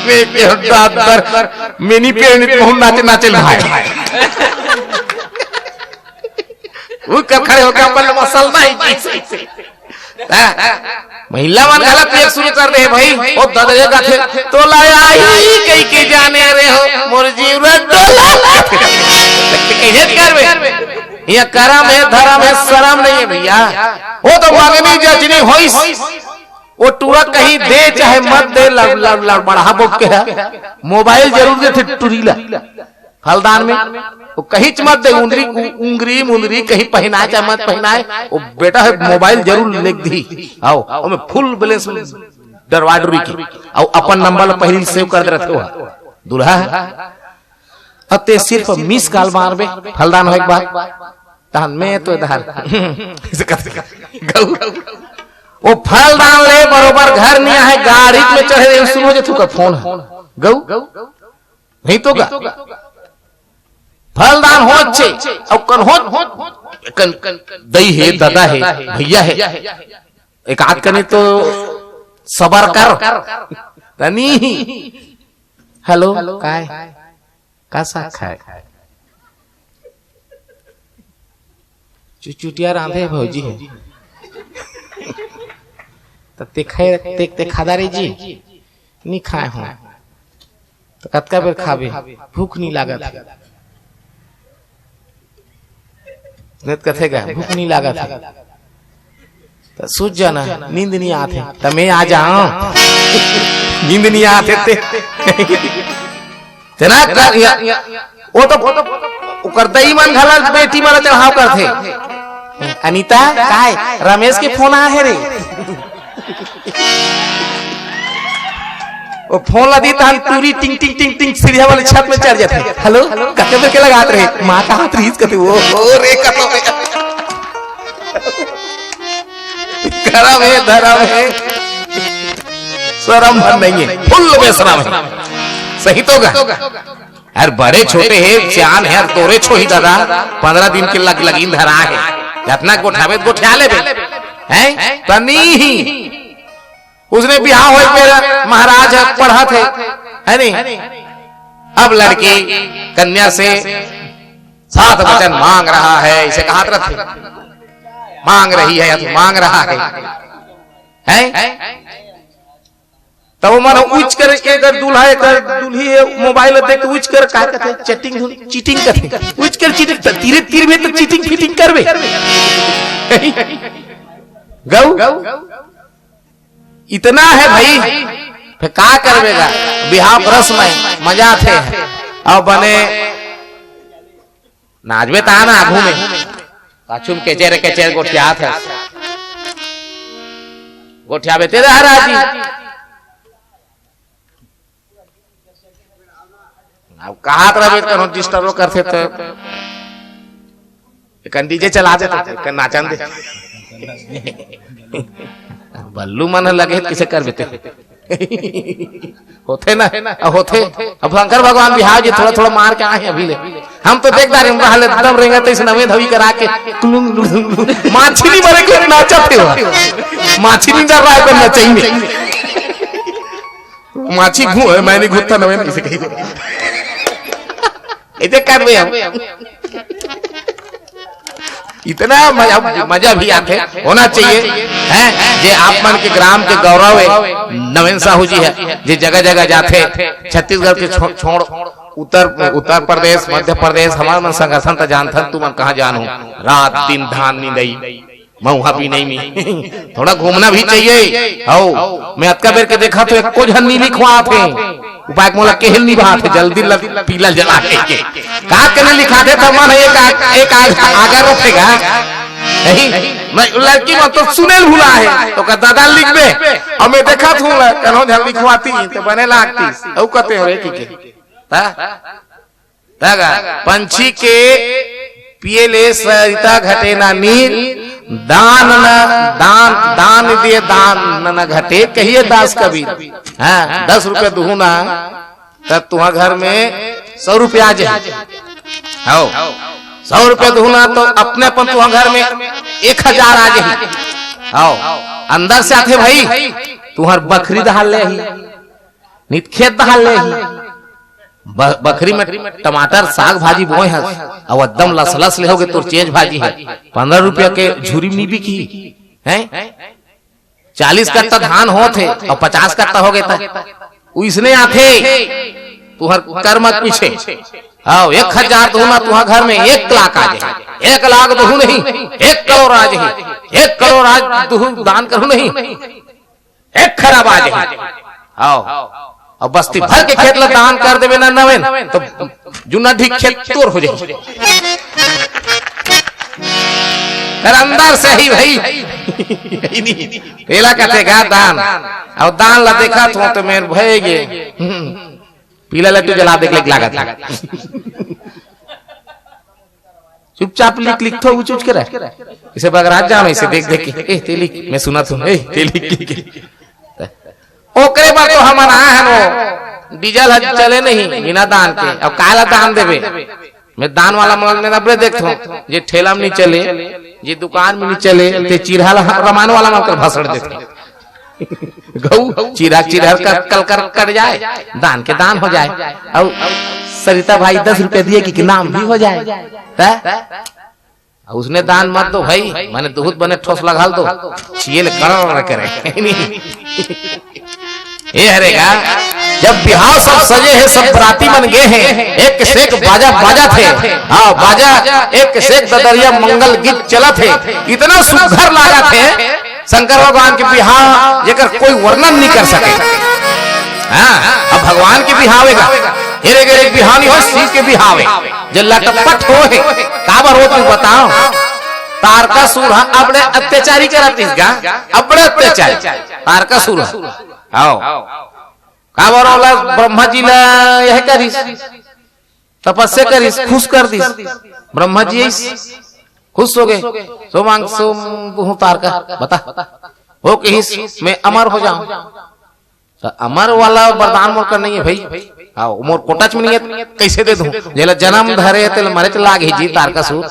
मैं एक हड्डा अंदर, मैं नहीं पिए, नहीं तो हम नाचे, नाचे भाई। वो कर खड़े होके अपन मसल नहीं जी। हाँ, महिला मन घला पिए शुरू कर दे भाई। ओ ददरे गाथे, "तोला आई कई के जाने रे हो, मोर जीव रे डोला।" कहे करबे, ये करम हे, धरम हे, शरम नहीं हे भैया। वो तो मंगनी जचनी होइस, वो टूरा कहीं दे चाहे मत दे, लड़, लड़, लड़, बड़हा बोक के हे। मोबाइल जरूर देथे टूरी ला। फलदान में वो कहीच मत दे, उंदरी, उ-, उंगरी मुंदरी कहीं पहिनाए चाहे मत पहिनाए, वो बेटा हे मोबाइल जरूर लेग दी। आओ, ओमे फुल बैलेंस डरवा डुरी के, अउ अपन नंबर ला पहिली सेव कर दे रथे हो। दूल्हा हे, अब ते सिर्फ मिस कॉल मारबे, फलदान हो एक बार, तहन मैं तो इधर। ऐसे करते, गऊ। वो फलदान ले बरोबर घर नहीं आहे, गाड़ी में चढ़े रहे, शुरू हो जाए तू का फोन हे। गऊ। नहीं तो गा। फलदान हो अच्छे, अउ कन हो, कन, दई हे, दादा हे, भैया हे, एक आध कने तो सबर कर। तनी। हेलो, काय? का साग खाए? चुचुटिया रांधे भौजी हे। त ते खाए, ते, ते खादा रे जी? नी खाए हो। त कतका बेर खाबे? भूख नी लागत हे। नहीं त कथे का, भूख नी लागत हे। त सूत जाना, नींद नी आत हे। त मैं आ जाऊं। नींद नी आत हे ते। तेना कर, या, वो तो, ओकर दई मन घला बेटी मन चढ़ाव करथे। अनिता, काय? रमेश के फोन आ हे रे। वो फोन ला दी, तहन टूरी टिंग, टिंग, टिंग, टिंग, सीढ़िया वाले छत में चढ़ जाथे। हेलो, कते बेर के लगात रहे? माँ का हाथ रिहिस कते वो। ओ रे, कतो में। करम हे, धरम हे। शरम भर नहीं हे। फुल बेशरम हे। सही तो गा? अरे बड़े छोटे हे, सियान हे, अरे तोरे छोही दादा, पंद्रह दिन के लग लगिन धरा हे, जतना गोठाबे त गोठिया लेबे, हैं? तनी ही। उसने बिहाव होए पे महाराज हे, पढ़त हे, है नहीं? अब लड़की कन्या से सात वचन मांग रहा है, इसे कहा तरफ मांग रही है या तो मांग रहा है, हैं? तब मन उच कर के अगर दूल्हा, अगर दुल्ही हे, मोबाइल देख के उच कर का कथे, चैटिंग, चीटिंग कथे। उच कर चीटिंग, त तीरे तीर में तो चीटिंग फीटिंग करबे। गऊ? इतना हे भाई, फिर का करबे गा? बिहाव रस्म हे, मजा थे। अब बने नाचबे ता ना आघू में। पाछू में केचेर केचेर गोठियात हे। गोठियाबे ते रहा राजी। अब कहात रहबे त कनो डिस्टर्ब करथे त। एकन डीजे चला दे त एकन नाचन दे। बल्लू मन लगे किसे करबे ते। होथे ना, अब होथे। अब शंकर भगवान बिहाव जी थोड़ा थोड़ा मार के आए अभी ले। हम तो देखता रहे, हम रहले एकदम रेंगत इस नवे धवी करा के। कुलुंग, लुलुंग, लुलुंग। माछी नहीं मरे को नाचत हे वो। माछी नहीं डर रहा है, करना चाहिए। माछी घू-, मैं नहीं घूमता नवे, इसे कही। इसे कर दे हम। इतना मजा, मजा भी आथे, होना चाहिए, हैं? जे आप मन के ग्राम के गौरव हे, नवीन साहू जी हे, जे जगह जगह जाथे, छत्तीसगढ़ के छो-, छोड़ उत्तर, उत्तर प्रदेश, मध्य प्रदेश, हमार मन संगठन त जानथन, तुमन कहाँ जानहू, रात दिन धान निंदई, महुआ भी नहीं मिली। थोड़ा घूमना भी चाहिए। हौ, मैं अतका बेर के देखा तो एको झन नी लिखवात हे। उपाय मोला केहिल नी भात हे, जल्दी ल-, पीला जला के। का के नी लिखात हे, त मन एक आ-, एक आ-, आगर रखेगा। नहीं, मैं लड़की मन तो सुनेल भुला हे, तो का दादा लिख दे। अब मैं देखा थू ला, कन्हो झन लिखवाती, तो बने लागती। अउ कते हो रे की के। ता? तगा, पंछी के पिए ले सरिता घटे ना नीर, दान न, दान, दान दिए दान न, न घटे, कहिए दास कबीर। हाँ, दस रुपया दुहू ना, त तुहा घर में सौ रुपया आ जाही। हौ, सौ रुपया दुहू ना तो अपने अपन तुहा घर में एक हजार आ जाही। हौ, अंदर से आथे भाई, तुहर बखरी दहाल ले ही, नित खेत दहाल ले ही। ब-, बखरी में टमाटर, साग भाजी बोए हस, अउ एकदम लसलस ले होगे तोर चेंज भाजी हे, पंद्रह रुपया के झुरी में नी बिकी, हैं? चालीस कट्टा धान होत हे अउ पचास कट्टा होगे त उइसने आथे तुहर कर्म के पीछे। हौ, एक हजार दुहू ना तुहा घर में एक लाख आ जाही, एक लाख दुहू नहीं, एक करोड़ आ जाही, एक करोड़ आज दुहू दान करहू नहीं, एक खराब आ जाही। हौ। अउ बस्ती भर के खेत ला दान कर देबे ना नवेन, तो जुन्ना ढीक खेत तोर हो जाही। कर अंदर से ही भाई। एला कथे गा दान। अउ दान ला देखा थो तो मेर भय गे। हम्म। पीला लट्टू जला देख लेक लागत। चुपचाप लिख, लिख थो, ऊंच ऊंच के रह। इसे बगरात जाओ ना, इसे देख देख के, "ए, ते लिख, मैं सुना थू, ए, ते लिख, लिख, लिख।" ओकरे बर तो हमन आए हन वो, डीजल ह चले नहीं, बिना दान के, अब काला दान देबे? मैं दान वाला मन में अबरे देखथो, जे ठेला में नहीं चले, जे दुकान में नहीं चले, ते चिरहा ला रमायन वाला मन कर भाषण देथे। गऊ चिरहा, चिरहा कर, कल कर कट जाए, दान के दान हो जाए। अउ सरिता भाई दस रुपया दिए कि, कि नाम भी हो जाए। त? अउ उसने दान मत दो भाई, माने दुहूत बने ठोस लघाल दो, चिए ले कड़र करे। ए हरे गा, जब बिहाव सब सजे हे, सब बराती मन गे हे, एक से एक बाजा बाजत हे, हाँ, बाजा एक से एक ददरिया मंगल गीत चलत हे, इतना सुघर लागत हे, शंकर भगवान के बिहाव, जेकर कोई वर्णन नहीं कर सके। हाँ, अब भगवान के बिहाव हे गा, हेरे गेरे के बिहाव नहीं हो, शिव के बिहाव हे, जे लटपट हो हे, काबर हो तू बताओ? तारकासुर ह अबड़े अत्याचारी करत रिहिस गा, अबड़े अत्याचारी, तारकासुर ह। आओ। काबर ओला ब्रह्मा जी ला यह करिस, तपस्या करिस, खुश कर दिस। ब्रह्मा जी अइस, खुश हो गए। सो मांग सो दूहूं तारका, बता। वो कहिस, "मैं अमर हो जाऊं।" त अमर वाला वरदान मोर कर नहीं है भाई। हाँ, मोर कोटाच में नहीं है, कैसे दे दूं? जेला जन्म धरे, तेला मरेच लाग ही जी, तारकासुर।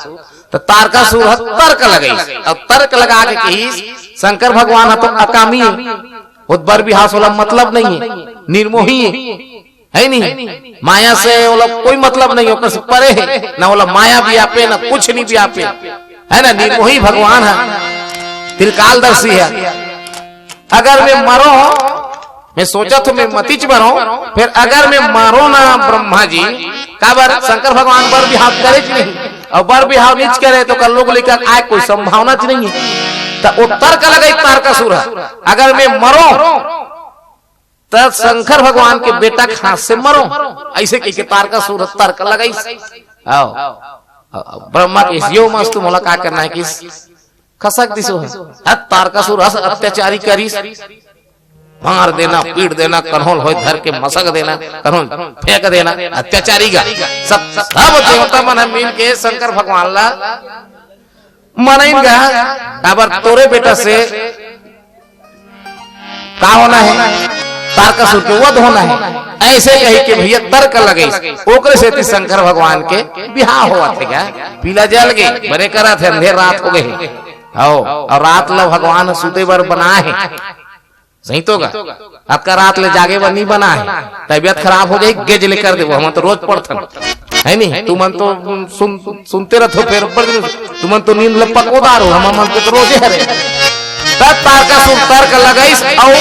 त तारकासुर ह तर्क लगाइस, अउ तर्क लगा के कहिस, शंकर भगवान ह तो अकामी है, वो बर बिहाव से ओला मतलब नहीं है, निर्मोही है, है नहीं? माया से ओला कोई मतलब नहीं, ओकर से परे है, ना ओला माया भी आपे, ना कुछ नहीं भी आपे, है ना? निर्मोही भगवान है, त्रिकालदर्शी है। अगर मैं मरो, मैं सोचा थो मैं मतिच मरो, फिर अगर मैं मरो ना ब्रह्मा जी, काबर शंकर भगवान बर बिहाव करे च नहीं, अउ बर बिहाव निच करे तो कर लोग लेकर आए कोई संभावना च नहीं है। त वो तर्क लगाई तारकासुर ह, अगर मैं मरो त शंकर भगवान के बेटा के हाथ से मरो, ऐसे कह के तारकासुर ह तर्क लगाइस। आओ, आओ, ब्रह्मा के यो मस्त मोला का करना है कि खसक दिसो है। हत तारकासुर अस अत्याचारी करिस, मार देना, पीट देना, कन्होल होय धर के मसक देना, कन्होल फेंक देना, अत्याचारी गा। सब, सब देवता मन ह मिल के शंकर भगवान ला मनाइन गा, काबर तोरे बेटा से का होना है? तारकासुर के वध होना है। ऐसे कही के भैया तर्क लगाइस, ओकरे सेती शंकर भगवान के बिहाव होवत हे गा। पीला जल गे, बने करत हे, अंधेर रात हो गए। हौ, अउ रात ल भगवान ह सुते बर बनाए हे, सही तो गा? अतका रात ले जागे बर नहीं बना हे, तबीयत खराब हो जाही, गेज ले कर देबो, हमन तो रोज पढ़थन। है नहीं? तुमन तो सुन, सुनते रहिथो, फेर ऊपर से तुमन तो नींद ल पकोदार हो, हमर मन के तो रोजे हरे। तब तारकासुर तर्क लगाइस अउ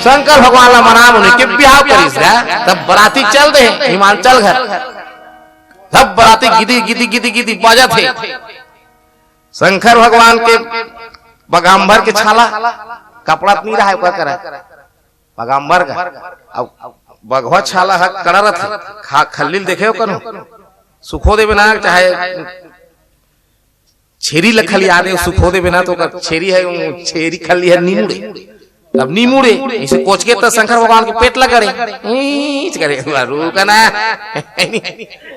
शंकर भगवान ला मना मुनि के बिहाव करिस गा। तब बराती चल दे, हिमांचल घर। तब बराती गिदी, गिदी, गिदी, गिदी बाजत हे। शंकर भगवान के बगाम्बर के छाला, कपड़ा त नहीं रहा ओकर करा, बगाम्बर का। अब बघवा छाला ह कड़ा रथे, खा-, खल्ली ल देखे हो कनो, सुखो देबे ना, चाहे छेरी ल खलिया दे, सुखो देबे ना, तो ओकर छेरी है, वो छेरी खल्ली है, नी मुड़े। अब नी मुड़े, इसे कोच के त शंकर भगवान के पेट ल गड़े, ईच करे, "रुक ना।"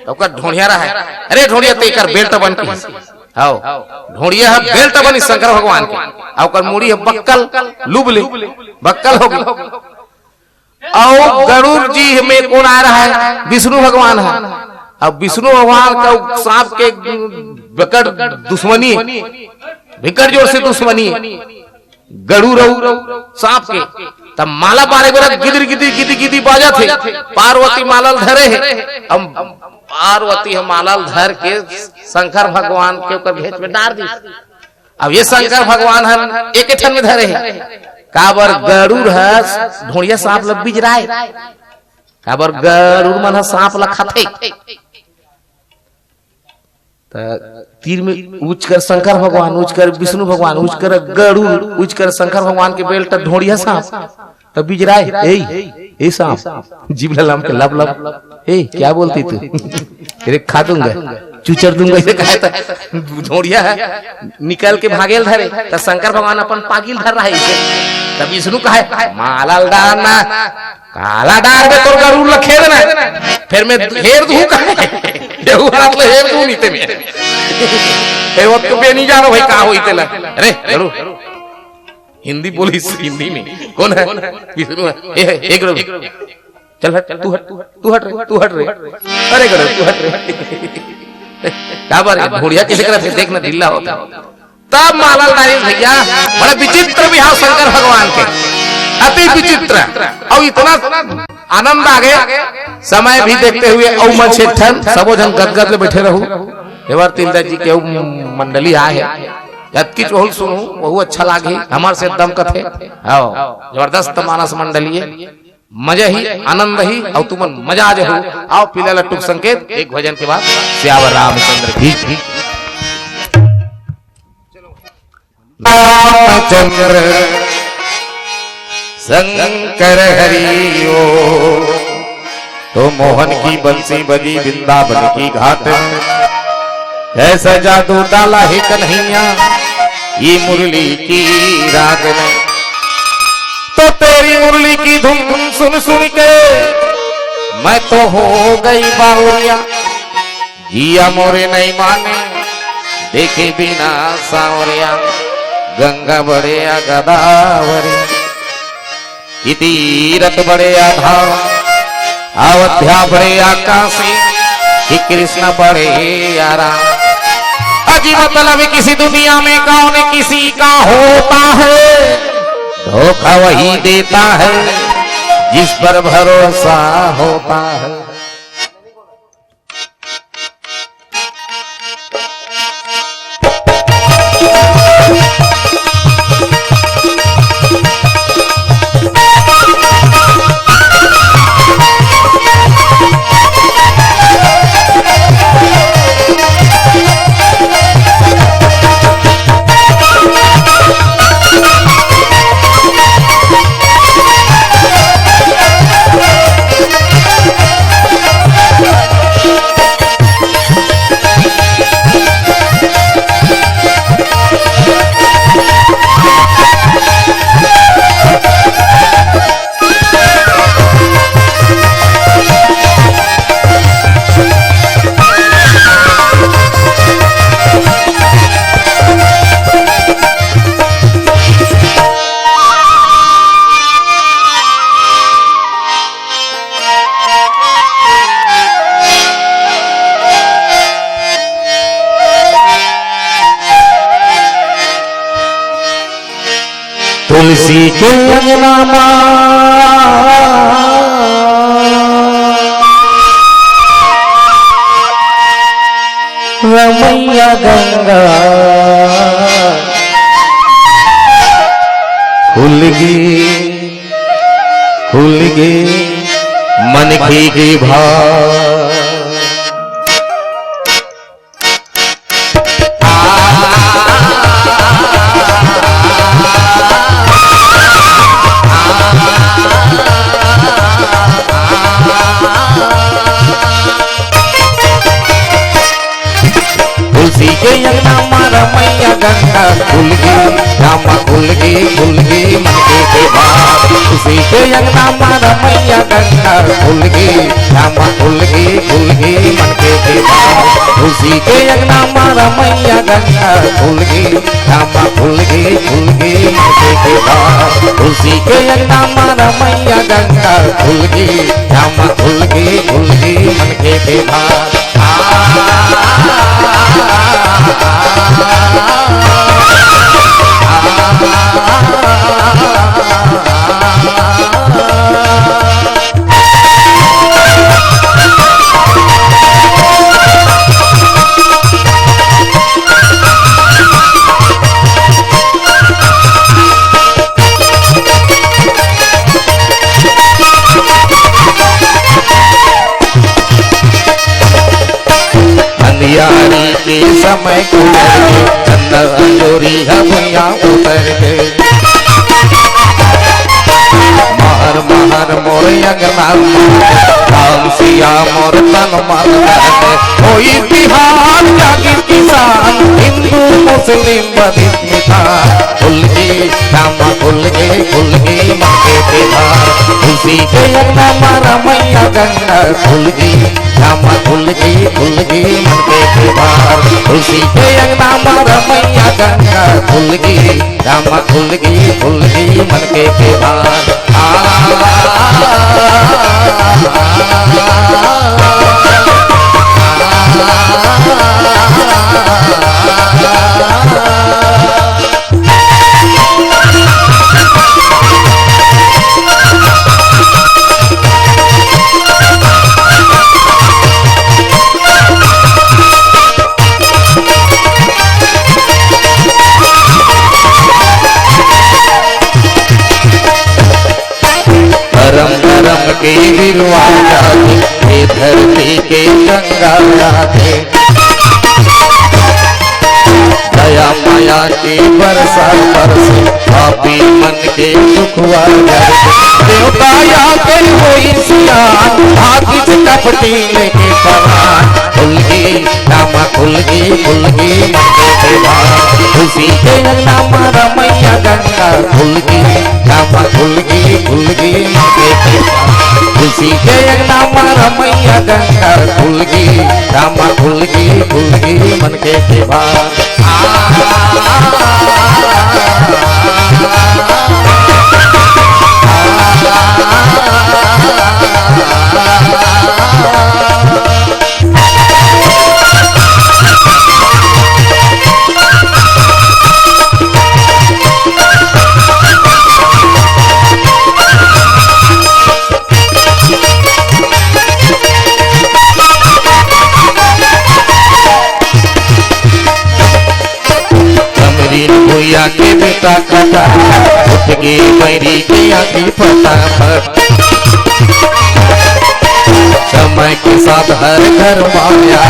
ओकर ढोंढिया रहा है, "अरे ढोंढिया, ते कर बेल्ट बन के।" हाव, ढोंढिया ह बेल्ट बनी शंकर भगवान के, अउ ओकर मुड़ी ह बक्कल, लुबले, बक्कल हो गई। अउ गरुड़ जी में कोन आ रहा है? विष्णु भगवान है। अब विष्णु भगवान का सांप के बिकट दुश्मनी, बिकट जोर से दुश्मनी। गरुड़ अउ सांप के, तब माला बारे बेरा गिदिर गिदिर गिदिर गिदिर बाजत हे। पार्वती माला ल धरे हे। अब पार्वती ह माला ल धर के शंकर भगवान के ओकर घेंच में डार दिस। अब ये शंकर भगवान ह एक ठन में धरे हे, काबर गरुड़ ह ढोंढिया सांप ल बिजराय, काबर गरुड़ मन ह सांप ल खाथे। त तीर में उच कर शंकर भगवान, उच कर विष्णु भगवान, उच कर गरुड़, उच कर शंकर भगवान के बेल्ट ढोंढिया सांप। त बिजराय, "ए, ए सांप, जीभ ल लाम के लब लब, ए, क्या बोलती तू? तेरे खा दूंगा, चुचर दूंगा," इसे कहा था। ढोंढिया है, निकल के भागेल धरे, त शंकर भगवान अपन पागिल धर रहा है इसे। तब विष्णु कहे, "माला ल डार ना।" "काला डार बे, तोर गरुड़ ल खेद ना, फिर मैं हेर दूं का?" ये बात ल हेर दूं नहीं ते मैं। ए, वो तो बे नहीं जानो भाई, का होई तेला। अरे, गरुड़, हिंदी बोलिस, हिंदी में। कौन है? विष्णु है। ए, ए, ए, गरुड़, चल हट, तू हट, तू हट रे, तू हट रे। अरे गरुड़, तू हट रे। काबर, ढोंढिया कइसे करत हे, देख ना, ढीला होत हे। तब माला ल डारिस भैया, बड़ा विचित्र बिहाव शंकर भगवान के, अति विचित्र। अउ इतना आनंद आ गए, समय भी देखते हुए अउ मंच एक ठन, सबो झन गदगद ले बैठे रहू। एबर तिलदा जी के अउ मंडली आए हे, जतकीच वहू सुनू, वहू अच्छा लागे, हमर से दम कथे। हाव, जबरदस्त मानस मंडली हे, मजा ही, आनंद ही, अउ तुमन मजा आ जाहू। आओ, पीला लट्टू के संकेत, एक भजन के बाद सियावर रामचंद्र की। रामचंद्र शंकर हरि ओ, तो मोहन की बंसी बजी वृंदावन की घाट में, कैसा जादू डाला है कन्हैया ये मुरली की राग ने। तो तेरी मुरली की धुन सुन सुन के मैं तो हो गई बावरिया। जिया मोरे नहीं माने देखे बिना सांवरिया, गंगा बड़े या गोदावरी, कि तीरथ बड़े या धाम, अयोध्या बड़े या काशी, कि कृष्ण बड़े या राम। अजी मतलब किसी दुनिया में कौन किसी का होता है, धोखा वही देता है जिस पर भरोसा होता है। तुलसी के अंगना मा रमैया गंगा खुलगे, खुलगे मन के भाव। खुलगे, रामा खुलगे, खुलगे मन के केवाड़। खुशी के अंगना मा रमैया गंगा खुलगे, रामा खुलगे, खुलगे मन के केवाड़। खुशी के अंगना मा रमैया गंगा खुलगे, रामा खुलगे, खुलगे मन के केवाड़। खुशी के अंगना मा रमैया गंगा खुलगे, रामा खुलगे, खुलगे मन के केवाड़। अंधियारी के समय गुजर गे, चंदा अंजोरी ह भुइयां उतर गे। महर महर मोर अंगना, राम सिया मोर तन मन। होई तिहार जागिर किसान, हिंदू मुस्लिम बदित मितान। खुलगे, रामा खुलगे, खुलगे मन के केवाड़। खुशी के अंगना मा रमैया गंगा खुलगे, रामा खुलगे, खुलगे मन के केवाड़। खुशी के अंगना मा रमैया गंगा खुलगे, रामा खुलगे, खुलगे मन के केवाड़। आ, धरम धरम के बिरुवा जागे, ए धरती के गंगा जागे। दया माया के बरसा बरसे, पापी मन के दुखवा हर दे। देवता आके होई सियान, भागी से कपटी लेके परान। खुलगे, रामा खुलगे, खुलगे मन के केवाड़। खुशी के अंगना मा रमैया गंगा खुलगे, रामा खुलगे, खुलगे मन के केवाड़। खुशी के अंगना मा रमैया गंगा खुलगे, रामा खुलगे, खुलगे मन के केवाड़। कमरीन भुइयां के बेटा कटा, उठ गे बैरी के आँखी फटाफट। समय के साथ हर घर माया,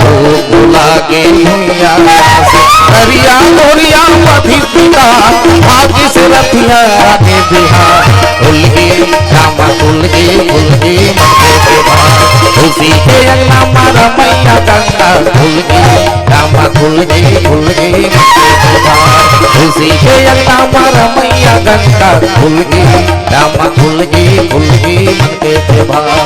ओ भुला गे भुइयां से। करिया गोरिया मधी पिता, भागी से रतिया आगे बिहार। खुलगे, रामा खुलगे, खुलगे मन के केवाड़। खुशी के अंगना मा रमैया गंगा खुलगे, रामा खुलगे, खुलगे मन के केवाड़। खुशी के अंगना मा रमैया गंगा खुलगे, रामा खुलगे, खुलगे मन के केवाड़।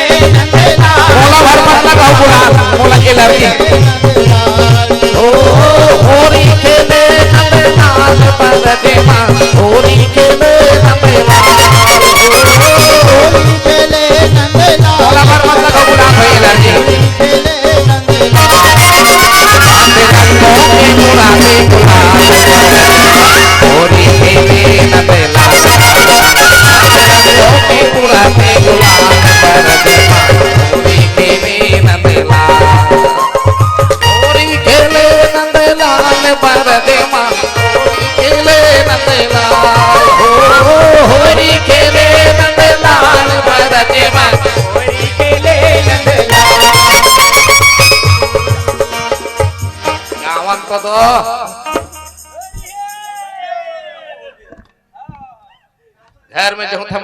मोला भर मत लगाओ बुरा, मोला के लड़की। होरी खेले नंदलाल परदेमा, होरी खेले नंदलाल। होरी खेले नंदलाल। मोला भर मत लगाओ बुरा, भैया लड़की। होरी खेले नंदलाल, होरी खेले नंदलाल। होरी खेले नंदलाल,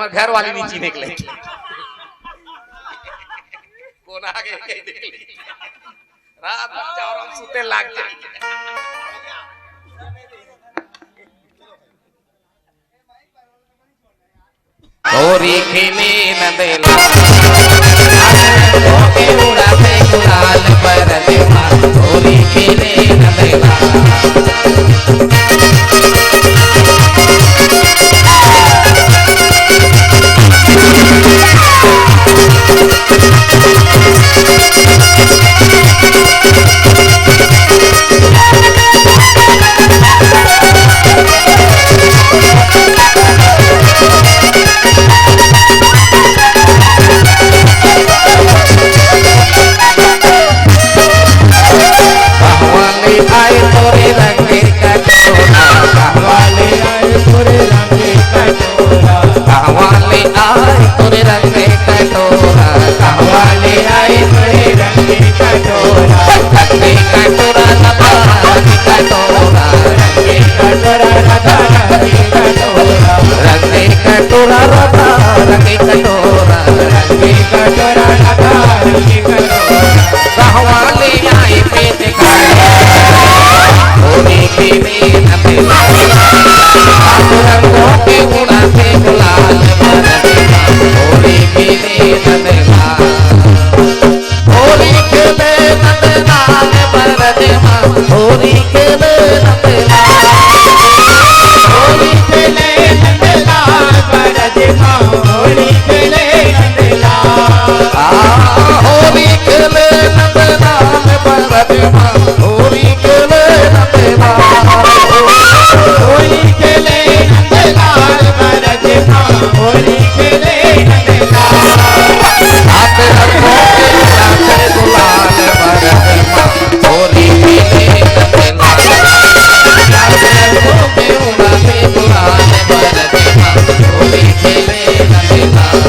घर वाली नहीं चिन्हे के लइक। कोन आगे कहीं देख ले। रात भर चारों सुते लाग जाए। होरी खेले नंदला, होके उड़ाथे गुलाल परदेमा। होरी खेले नंदला। कहवाँ ले आए तोरे रंग के कटोरा, कहवाँ ले आए तोरे रंग के कटोरा, कहवाँ ले आए तोरे रंग के कटोरा, कहवाँ ले आए तोरे रंग के कटोरा। रंग के कटोरा, रंग के कटोरा, रंग के कटोरा, रंग के कटोरा, रंग के कटोरा, रंग के कटोरा, रंग के कटोरा, रंग के कटोरा। कहवाँ ले आए पेट खाए, होरी खेले नंदला। रंगों के उड़ाथे गुलाल परदेमा, होरी खेले नंदला। होरी खेले नंदलाल परदेमा, होरी खेले नंदलाल। होरी खेले नंदलाल परदेमा, होरी खेले नंदलाल। आ, होरी खेले नंदलाल परदेमा, होरी खेले नंदलाल। होरी खेले नंदलाल परदेमा, होरी खेले नंदलाल। हाथ रंगों के उड़ाथे गुलाल परदेमा, होरी खेले नंदलाल। हाथ रंगों के उड़ाथे गुलाल परदेमा, होरी खेले नंदलाल।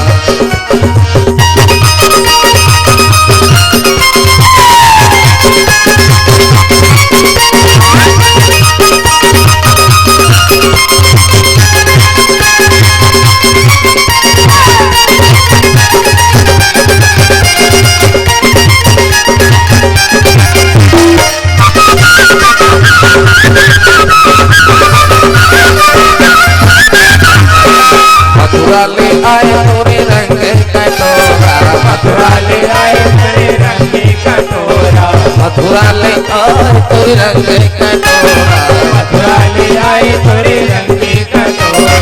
मथुरा ले आए तोरे रंग के कटोरा, मथुरा ले आए तोरे रंग के कटोरा, मथुरा ले आए तोरे रंग के कटोरा, मथुरा ले आए तोरे रंग के कटोरा।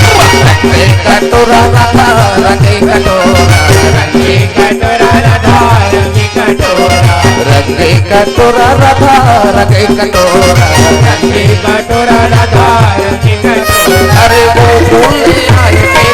रंग के कटोरा राधा, रंग के कटोरा, रंग के कटोरा राधा, रंग के कटोरा। रंग के कटोरा राधा, रंग के कटोरा, रंग के कटोरा राधा, रंग के कटोरा। अरे गोकुल ले आए के